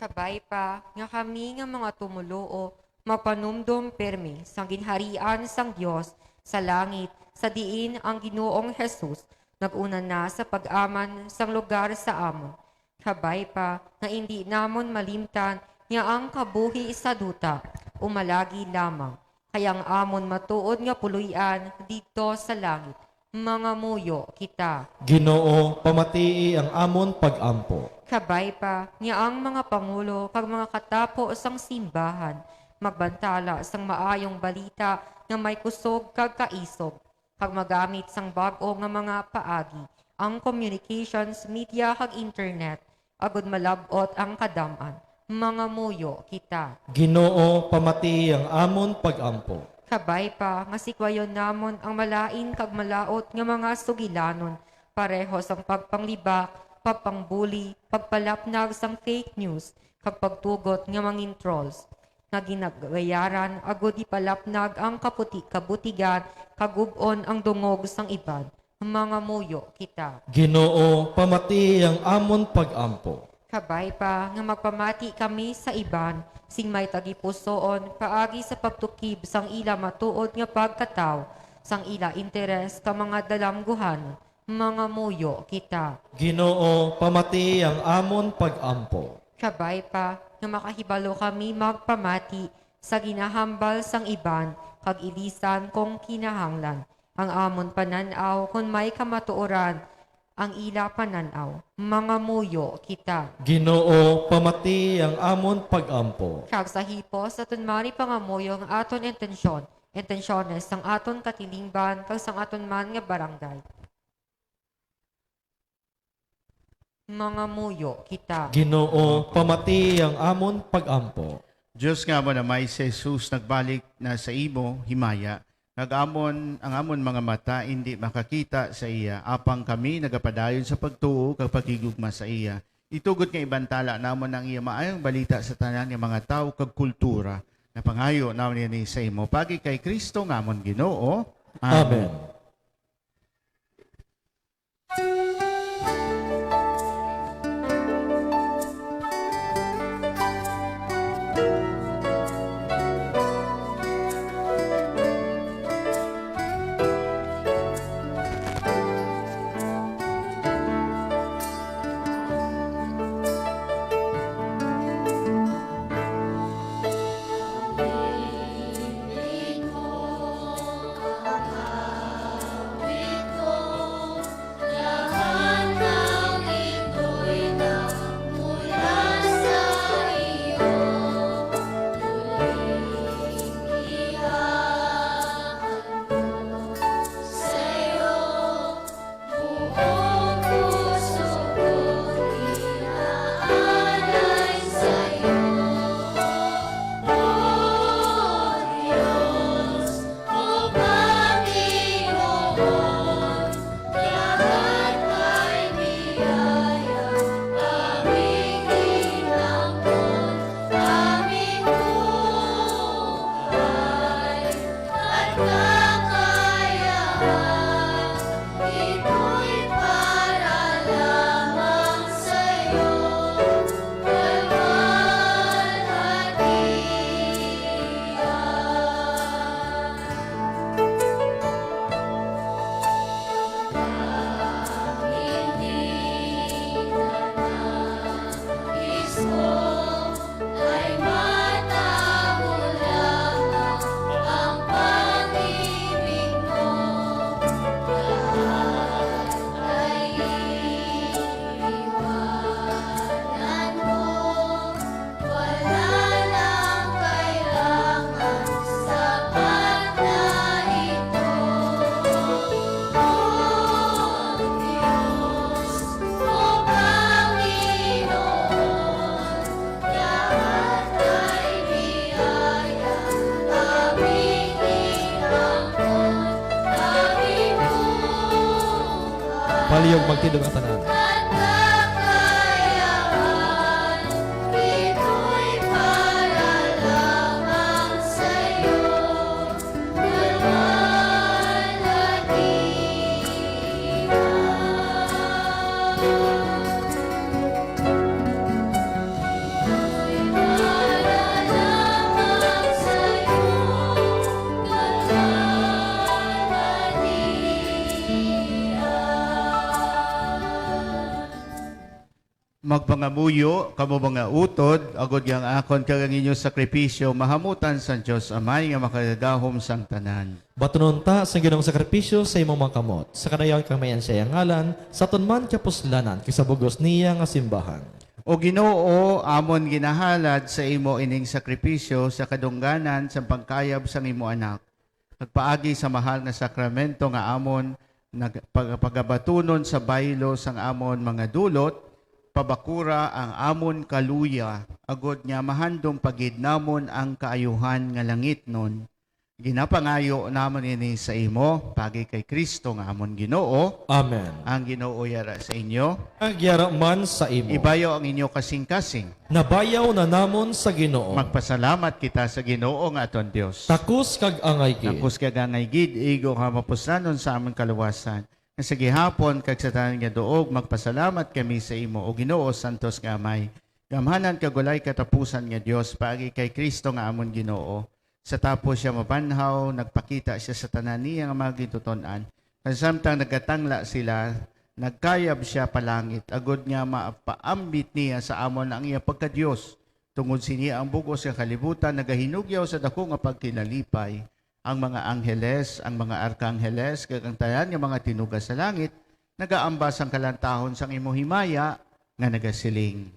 Kabay pa nga kami nga mga tumoluo magpanumdom pirme sang ginharian sang Dios sa langit, sa diin ang Ginoong Jesus nag-una na sa pag-aman sang lugar sa amon. Kabay pa nga indi namon malimtan nga ang kabuhi sa duta umalagi lamang, kay ang amon matuod nga puloy-an didto sa langit. Mangamuyo kita. Ginoo, pamatii ang amon pag-ampo. Kabay pa nga ang mga pangulo kag mga katapo sang simbahan magbantala sang maayong balita nga may kusog kag kaisog, kag magamit sang bag-o nga mga paagi, ang communications, media, kag internet, agod malab-ot ang kadam-an. Mangamuyo kita. Ginoo, pamatii ang amon pag-ampo. Kabay pa nga sikwayon namon ang malain kag malaut nga mga sugilanon, pareho sang pagpanglibak, pagpangbuli, pagpalapnag sang fake news, kag pagtugot nga mangin trolls, nga ginagayaran agud ipalapnag ang kaputi-, kabutigan, kag gub-on ang dungog sang iban. Mangamuyo kita. Ginoo, pamatii ang amon pag-ampo. Kabay pa nga magpamati kami sa iban sing may tagipusoon paagi sa pagtukib sang ila matuod nga pagkatawo, sang ila interes ka mga dalangguhan. Mangamuyo kita. Ginoo, pamatii ang amon pag-ampo. Kabay pa nga makahibalo kami magpamati sa ginahambal sang iban, kag ilisan kon kinahanglan ang amon panan-aw kon may kamatuoran ang ila panan-aw. Mangamuyo kita. Ginoo, pamatii ang amon pag-ampo. Kag sa hipos aton mari pangamuyo ang aton intensyon, intensyones sang aton katilingban kag sang aton man nga barangay. Mangamuyo kita. Ginoo, pamatii ang amon pag-ampo. Dios nga amon Amay, si Jesus nagbalik na sa imo himaya, kag amon, ang amon mga mata indi makakita sa iya, apang kami nagapadayon sa pagtuo kag paghigugma sa iya. Itugot nga ibantala namon ang iya maayong balita sa tanan nga mga tawo kag kultura. Napangayo namon ini sa imo, pagi kay Cristo nga amon Ginoo. Amen. Amen. At kakayahan, ito'y para lamang sa'yo, kalwalhatian. Hindi na nais ko ay matamo lamang ang pag-ibig mo. Lahat ay iiwanan mo. Wala nang kailangan, sapat na ito. O Diyos, o Panginoon, lahat ay biyaya, aming inaangkon, aming buhay. Palihog magtindog ang tanan. At kakayahan, ito'y para lamang sa'yo. Magpangamuyo kamo, mga utod, agod nga ang akon kag ang inyo sakripisyo mahamutan sang Dios Amay nga makagagahom sang tanan. Batunon ta sang Ginoong sakripisyo sa imong mga kamot, sa kadayaw kag mayan sa iyang ngalan, sa aton man kapuslanan kag sa bug-os niya nga simbahan. O Ginoo, amon ginahalad sa imo ining sakripisyo sa kadungganan sang pagkayab sang imo Anak. Nagpaagi sa mahal nga sakramento nga amon nag-, pag-, pagabatunon sa baylo sang amon mga dulot, pabakura ang amon kaluya, agod nga mahandom pa gid namon ang kaayuhan nga langitnon. Ginapangayo namon ini sa imo, paagi kay Cristo nga amon Ginoo. Amen. Ang Ginoo yara sa inyo. Agyara man sa imo. Ibayaw ang inyo kasing-kasing. Nabayaw na namon sa Ginoo. Magpasalamat kita sa Ginoo nga aton Dios. Takos kag angay gid. Takos kag angay gid, igo nga mapuslanon sa amon kaluwasan. Nga sa gihapon kag sa tanan nga duog, magpasalamat kami sa imo, O Ginoo, santos nga Amay, gamhanan kag walay katapusan nga Dios, paagi kay Cristo nga amon Ginoo. Sa tapos sia mabanhaw, nagpakita sia sa tanan niya nga mga gintuton-an. Kag samtang nagatangla sila, nagkayab sia palangit, agod nga mapaambit niya sa amon ang iya pagka-Dios. Tungod sini ang bug-os nga kalibutan nagahinugyaw sa daku nga pagkinalipay. Ang mga angheles, ang mga arkangheles, kag ang tanan nga mga tinuga sa langit nagaamba sang kalantahon sang imo himaya nga nagasiling.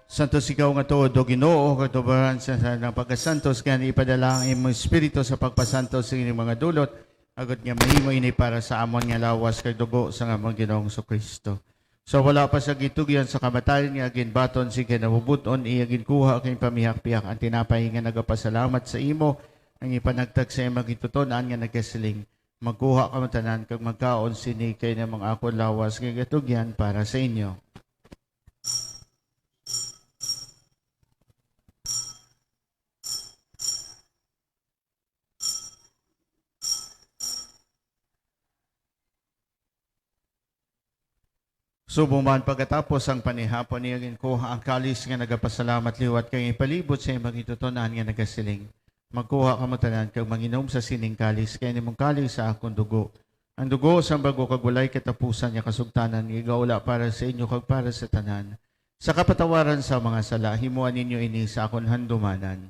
Santos ikaw nga tuod, O Ginoo, kag tubaran sa tanang pagkasantos, kay ipadala ang imong Espiritu sa pagpasantos sa ining mga dulot, agod nga mahimo ini para sa amon nga lawas kag dugo sang amon Ginoong Jesu-Cristo. Sa wala pa sa gitugyan sa kamatayon nga ginbaton sing kinabubut-on, iya ginkuha kag pamihak-pihak ang tinapay nga nagapasalamat sa imo, ang ipanagtag sa imo gituton-an nga nagasiling, "Magkuha kamo tanan kag magkaon sini, kay ini ang akon lawas nga gatugyan para sa inyo." Subong man, pagkatapos sang panihapon, iya ginkuha ang kalis nga nagapasalamat liwat kag ipalibot sa imo gituton-an nga nagasiling, "Magkuha kamo tanan kag manginom sa sining kalis, kay ini mong kalis sa akon dugo, ang dugo sang bag-o kag walay katapusan nga kasugtanan, nga igaula para sa inyo kag para sa tanan, sa kapatawaran sa mga sala. Himoa ninyo ini sa akon handumanan."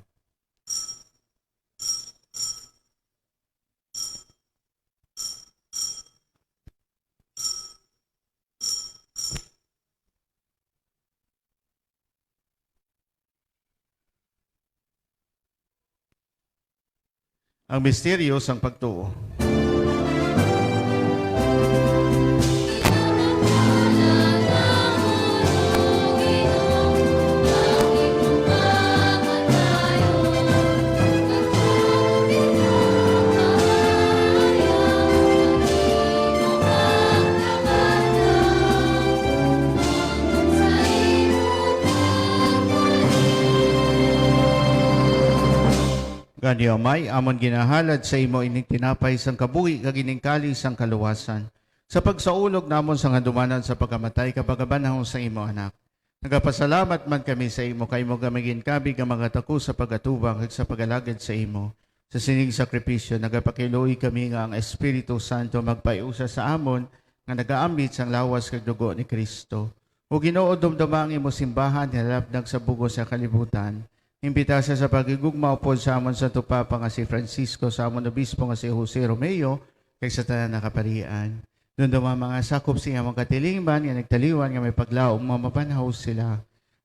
Ang misteryo sang pagtuo. Gani, Amay, amon ginahalad sa imo ining tinapay sang kabuhi kag ining kalis sang kaluwasan, sa pagsaulog namon sang handumanan sa pagkamatay kag pagkabanhaw sa imo Anak. Nagapasalamat man kami sa imo, kay imo kami ginkabig nga magataku sa pag-atubang kag sa pag-alagad sa imo. Sa sining sakripisyo, nagapakiluoy kami nga ang Espiritu Santo magpaiusa sa amon nga nagaambit sang lawas kag dugo ni Cristo. O Ginoo, dumduma ang imo simbahan, hinalapnag sa bug-os nga kalibutan. Imbita sia sa paghigugma upod sa amon Santo Papa nga si Francisco, sa amon Obispo nga si Jose Romeo, kag sa tanan nga kaparian. Dumduma ang mga sakop sa iyang mga katilingban nga nagtaliwan nga may paglaom nga mabanhaw sila.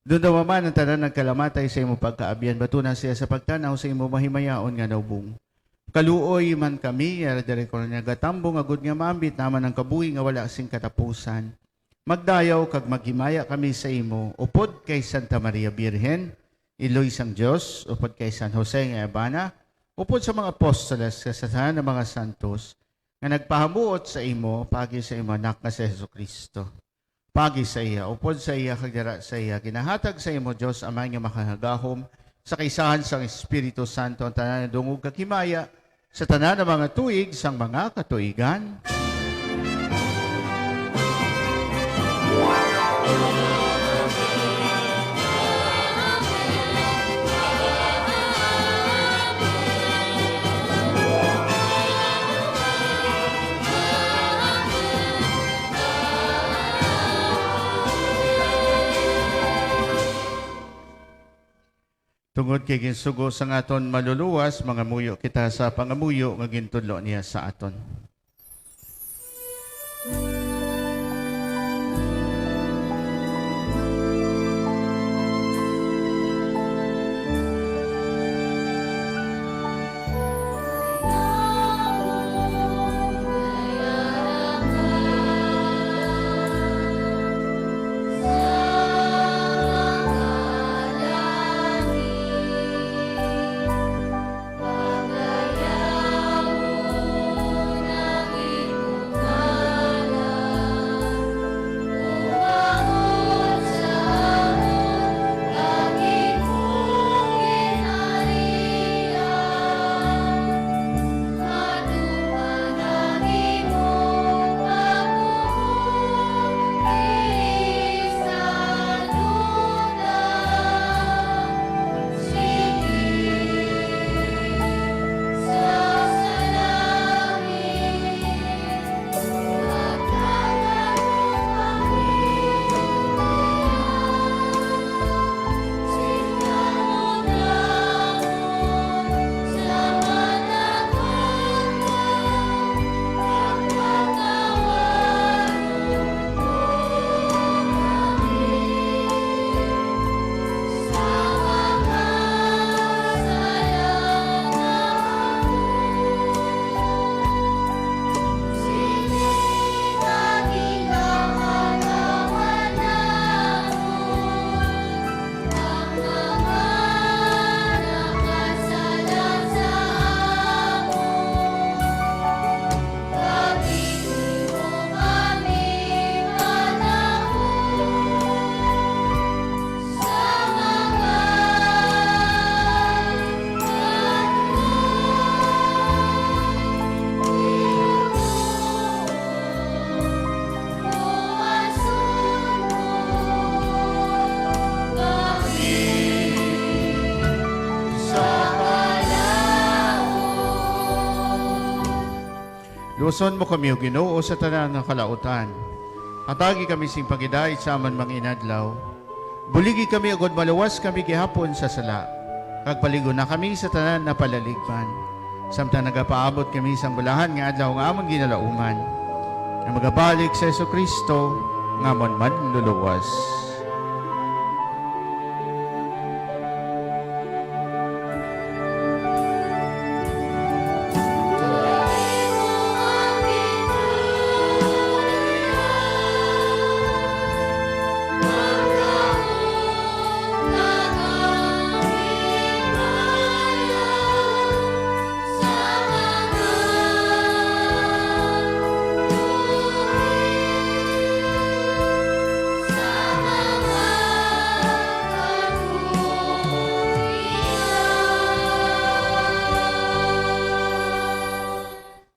Dumduma man ang tanan nagkalamatay sa imo pagkaabyan, batuna siya sa pagtan-aw sa imo mahimayaon nga naubong. Kaluoy man kami, nga diri ko nagatambong, agod nga maambit naman ang kabuhi nga wala sing katapusan. Magdayaw kag maghimaya kami sa imo, upod kay Santa Maria Birhen, Iloy sang Dios, upod kay San Jose nga iya bana, upod sa mga apostoles kag sa tanan nga mga santos nga nagpahamuot sa imo paagi sa imo Anak nga si Jesu-Cristo. Paagi sa iya, upod sa iya, kag dira sa iya, ginahatag sa imo, Dios Amay nga Makagagahom, sa kaisahan sang Espiritu Santo, ang tanan nga dungog kag himaya, sa tanan nga mga tuig sang mga katuigan. Tungod kay ginsugo sang aton Manluluwas, mangamuyo kita sa pangamuyo nga gintudlo niya sa aton. Luwason mo kami, O Ginoo, sa tanan nga kalautan. Hatagi kami sing paghidait sa amon mga inadlaw. Buligi kami agod maluwas kami gihapon sa sala, kag palig-on na kami sa tanan nga palaligban, samtang nagapaabot kami sang bulahan nga adlaw nga amon ginalauman, nga magabalik si Jesu-Cristo nga amon Manluluwas.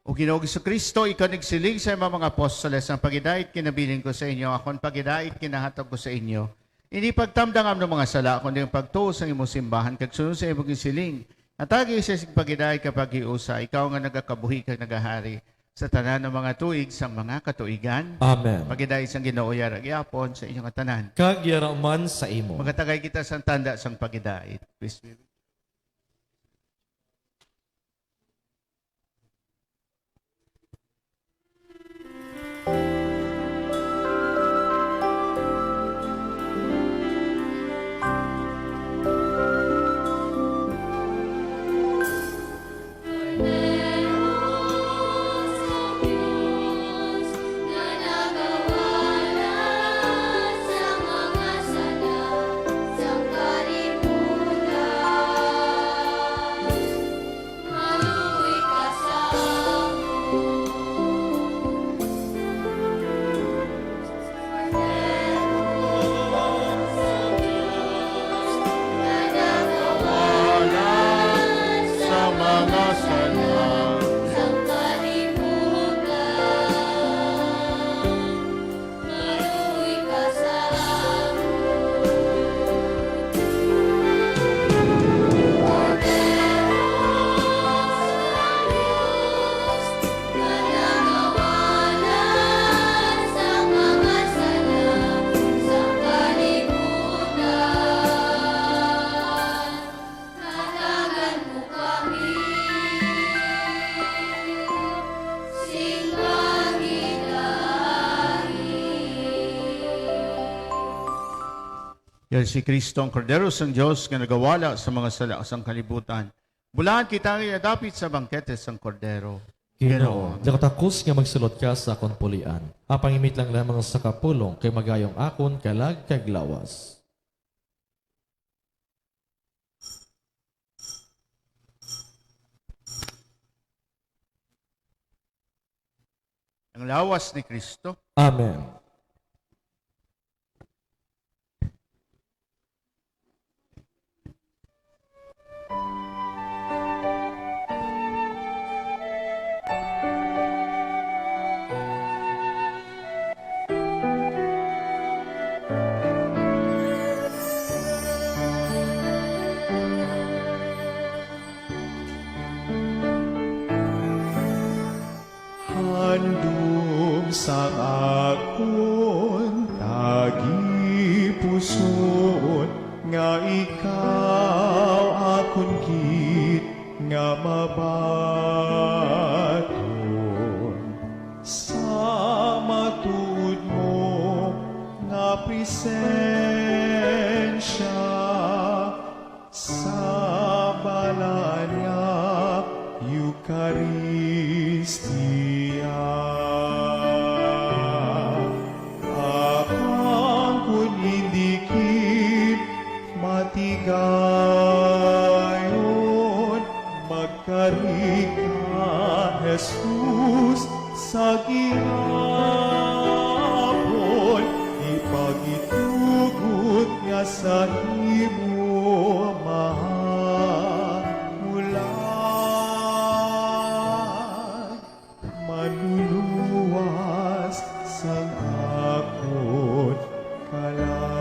O Ginoong Jesu-Cristo, ikaw nagsiling sa imong mga apostoles, "Ang paghidait kinabilin ko sa inyo, akon paghidait kinahatag ko sa inyo. Indi pagtamda ang amon mga sala, kundi ang pagtuo sang imong simbahan, kag sunod sa imong siling. Hatagi siya sing paghidait kag paghiusa, ikaw nga nagakabuhi kag nagahari sa tanan nga mga tuig sang mga katuigan." Amen. Paghidait sang Ginoo yara gihapon sa inyo nga tanan. Kag yara man sa imo. Magatagay kita sang tanda sang paghidait. Please. Maluoy ka sa amon. Kordero sa Dios, nga nagawala sa mga sala sang kalibutan. Maluoy ka sa amon. Kordero sa Dios, nga nagawala sa mga sala sang kalibutan. Hatagan mo kami sing paghidait. Yan si Cristo, ang Kordero sang Dios, nga nagawala sa mga sala sang kalibutan. Bulahan kita nga dapit sa bangkete sang Kordero. Ginoo, di ako takos nga magsulod ka sa akon pulian. Apang imitlang lamang sa kapulong, kay magayong akon kalag kag lawas. Ang lawas ni Cristo. Amen. Handom sang akon tagipusoon, nga ikaw akon gid nga mabaton sa matuod mo nga presensya. Sa balaan nga Eukaristia, apang kon indi gid matigayon, magkari ka, Jesus, sa gihapon, ipagitugot nga sa imo mahamulan, manluluwas sang akon kalag.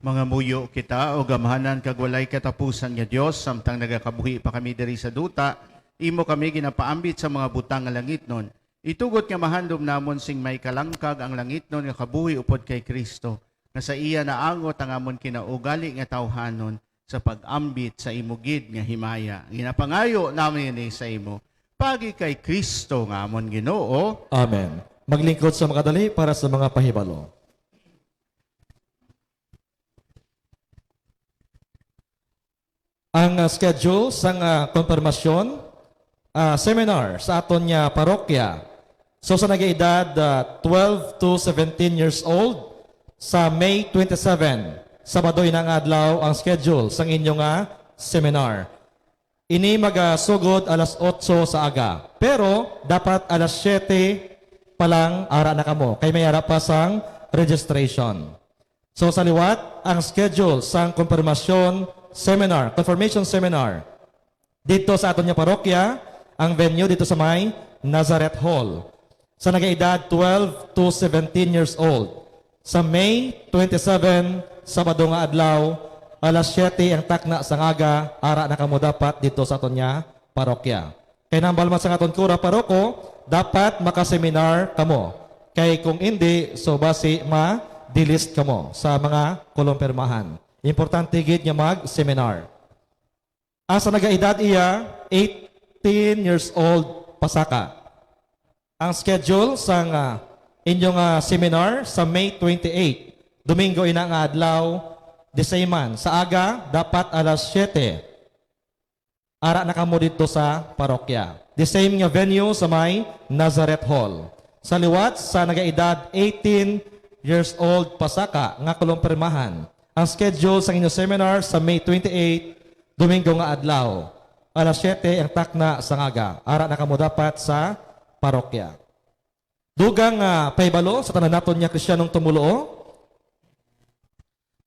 Mangamuyo kita, O gamhanan kag walay katapusan nga Dios, samtang nagakabuhi pa kami diri sa duta, imo kami ginapaambit sa mga butang nga langitnon. Itugot nga mahandom namon sing may kalangkag ang langitnon nga kabuhi upod kay Cristo, nga sa iya naangot ang amon kinaugali nga tawhanon sa pag-ambit sa imo gid nga himaya. Ginapangayo namin ini sa imo, pagi kay Cristo nga amon Ginoo. Amen. Maglingkod sa makadali para sa mga pahibalo. Ang, ah, schedule sang, ah, konfirmasyon, ah, seminar sa aton nga parokya. So, sa nagaedad, ah, twelve to seventeen years old, sa May twenty-seven, Sabado ina nga adlaw, ang schedule sang inyo nga seminar. Ini magasugod alas otso sa aga, pero dapat alas siyete pa lang ara na kamo, kay may ara pa sang registration. So, sa liwat, ang schedule sang konfirmasyon seminar, confirmation seminar didto sa aton nga parokya, ang venue didto sa may Nazareth Hall. Sa nagaedad twelve to seventeen years old, sa May twenty-seven, Sabado nga adlaw, alas siyete ang takna sang aga, ara na kamo dapat didto sa aton nga parokya. Kay nambal man sang aton kura paroko, dapat makaseminar kamo. Kay kung indi, so basi ma-delist kamo sa mga kolompirmahan. Importante gid nga mag-seminar. Asa nagaedad iya, eighteen years old pasaka. Ang schedule sang, ah, inyong, ah, seminar sa May twenty-eight, Domingo ina nga adlaw, the same man, sa aga, dapat alas siyete. Ara na kamo didto sa parokya. The same nga venue sa may Nazareth Hall. Sa liwat sa nagaedad eighteen years old pasaka nga kolompirmahan. Ang schedule sang inyo seminar sa May twenty-eight, Domingo nga adlaw. Alas siyete ang takna sang aga. Ara na kamo dapat sa parokya. Dugang, ah, pahibalo sa tanan naton nga Kristiyanong tumuluo.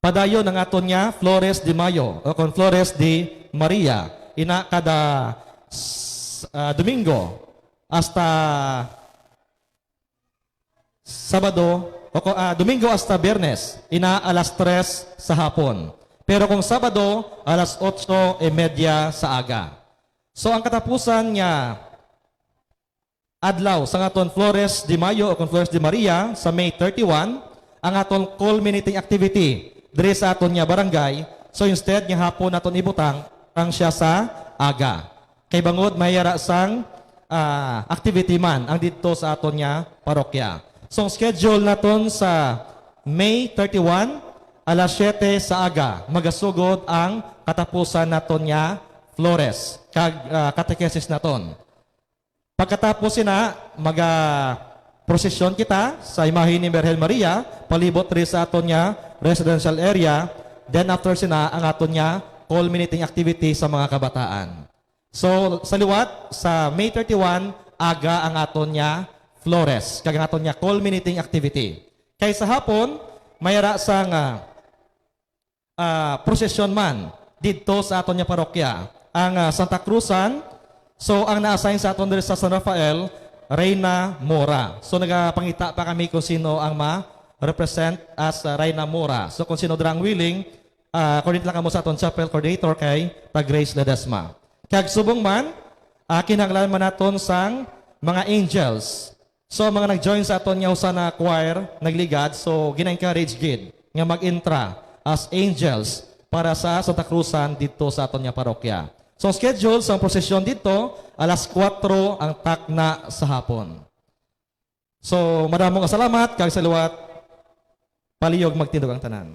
Padayon ang aton nga Flores de Mayo, o kon Flores de Maria, ina kada s-, ah, Domingo hasta Sabado, o ko-, ah, Domingo hasta Biyernes, ina alas tres sa hapon. Pero kung Sabado, alas otso y media sa aga. So, ang katapusan nga adlaw sang aton Flores de Mayo o kon Flores de Maria sa May thirty-one, ang aton culminating activity diri sa aton nga barangay. So instead nga hapon naton ibutang, ang siya sa aga. Kay bangod may ara sang, ah, activity man ang didto sa aton nga parokya. So ang schedule naton sa May thirty-one, alas siyete sa aga, magasugod ang katapusan naton nga Flores kag, ah, catechesis naton. Pagkatapos sina, maga-prosesyon kita sa imahe ni Birhen Maria, palibot diri sa aton nga residential area. Then after sina, ang aton nga culminating activity sa mga kabataan. So, sa liwat, sa May thirty-one, aga ang aton nga Flores, kag ang aton nga culminating activity. Kay sa hapon, may ara sang, ah, ah, prosesyon man didto sa aton nga parokya, ang, ah, Santa Cruzan. So, ang na-assign sa aton diri sa San Rafael, Reyna Mora. So, nagapangita pa kami kung sino ang ma-represent as, ah, Reyna Mora. So, kung sino dira ang willing, ah, coordinate lang kamo sa aton chapel coordinator kay Tag Grace Ledesma. Kag subong man, ah, kinahanglan man naton sang mga angels. So, ang mga nag-join sa aton nga Hosanna Choir, nagligad, so gina-encourage gid nga mag-intra as angels para sa Santa Cruzan didto sa aton nga parokya. So, ang schedule sang prosesyon didto, alas kuwatro ang takna sa hapon. So, madamo nga salamat, kag sa liwat, palihog magtindog ang tanan.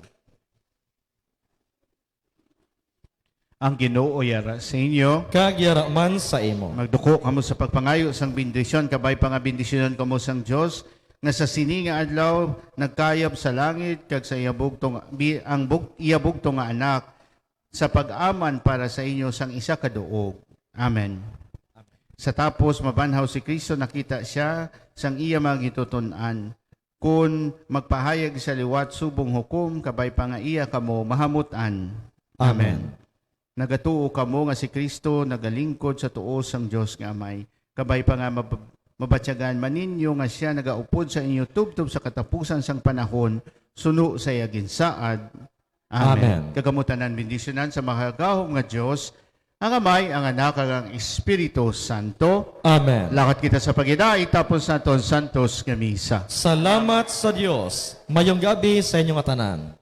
Ang Ginoo yara sa inyo. Kag yara man sa imo. Magduko kamo sa pagpangayo sang bendisyon, kabay pa nga bendisyonon kamo sang Dios, nga sa sini nga adlaw nagkayab sa langit, kag sa iya bugtong, bi-, ang bug-, iya bugtong nga Anak, sa pag-aman para sa inyo sang isa ka duog. Amen. Sa tapos, mabanhaw si Cristo, nakita siya sang iya mga gitutun-an. Kon magpahayag sa liwat subong hukom, kabay pa nga iya kamo mahamut-an. Amen. Amen. Nagatuo kamo nga si Cristo nagalingkod sa tuo sang Dios nga Amay, kabay pa nga mab-, mabatyagan man ninyo nga sia nagaupod sa inyo tubtob sa katapusan sang panahon, suno sa iya ginsaad. Amen. Kag kamo tanan bendisyonan sa makagagahom nga Dios, ang Amay, ang Anak, kag ang Espiritu Santo. Amen. Lakat kita sa paghinaa, itapos naton santos nga misa. Salamat sa Dios. Mayong gabi sa inyo nga tanan.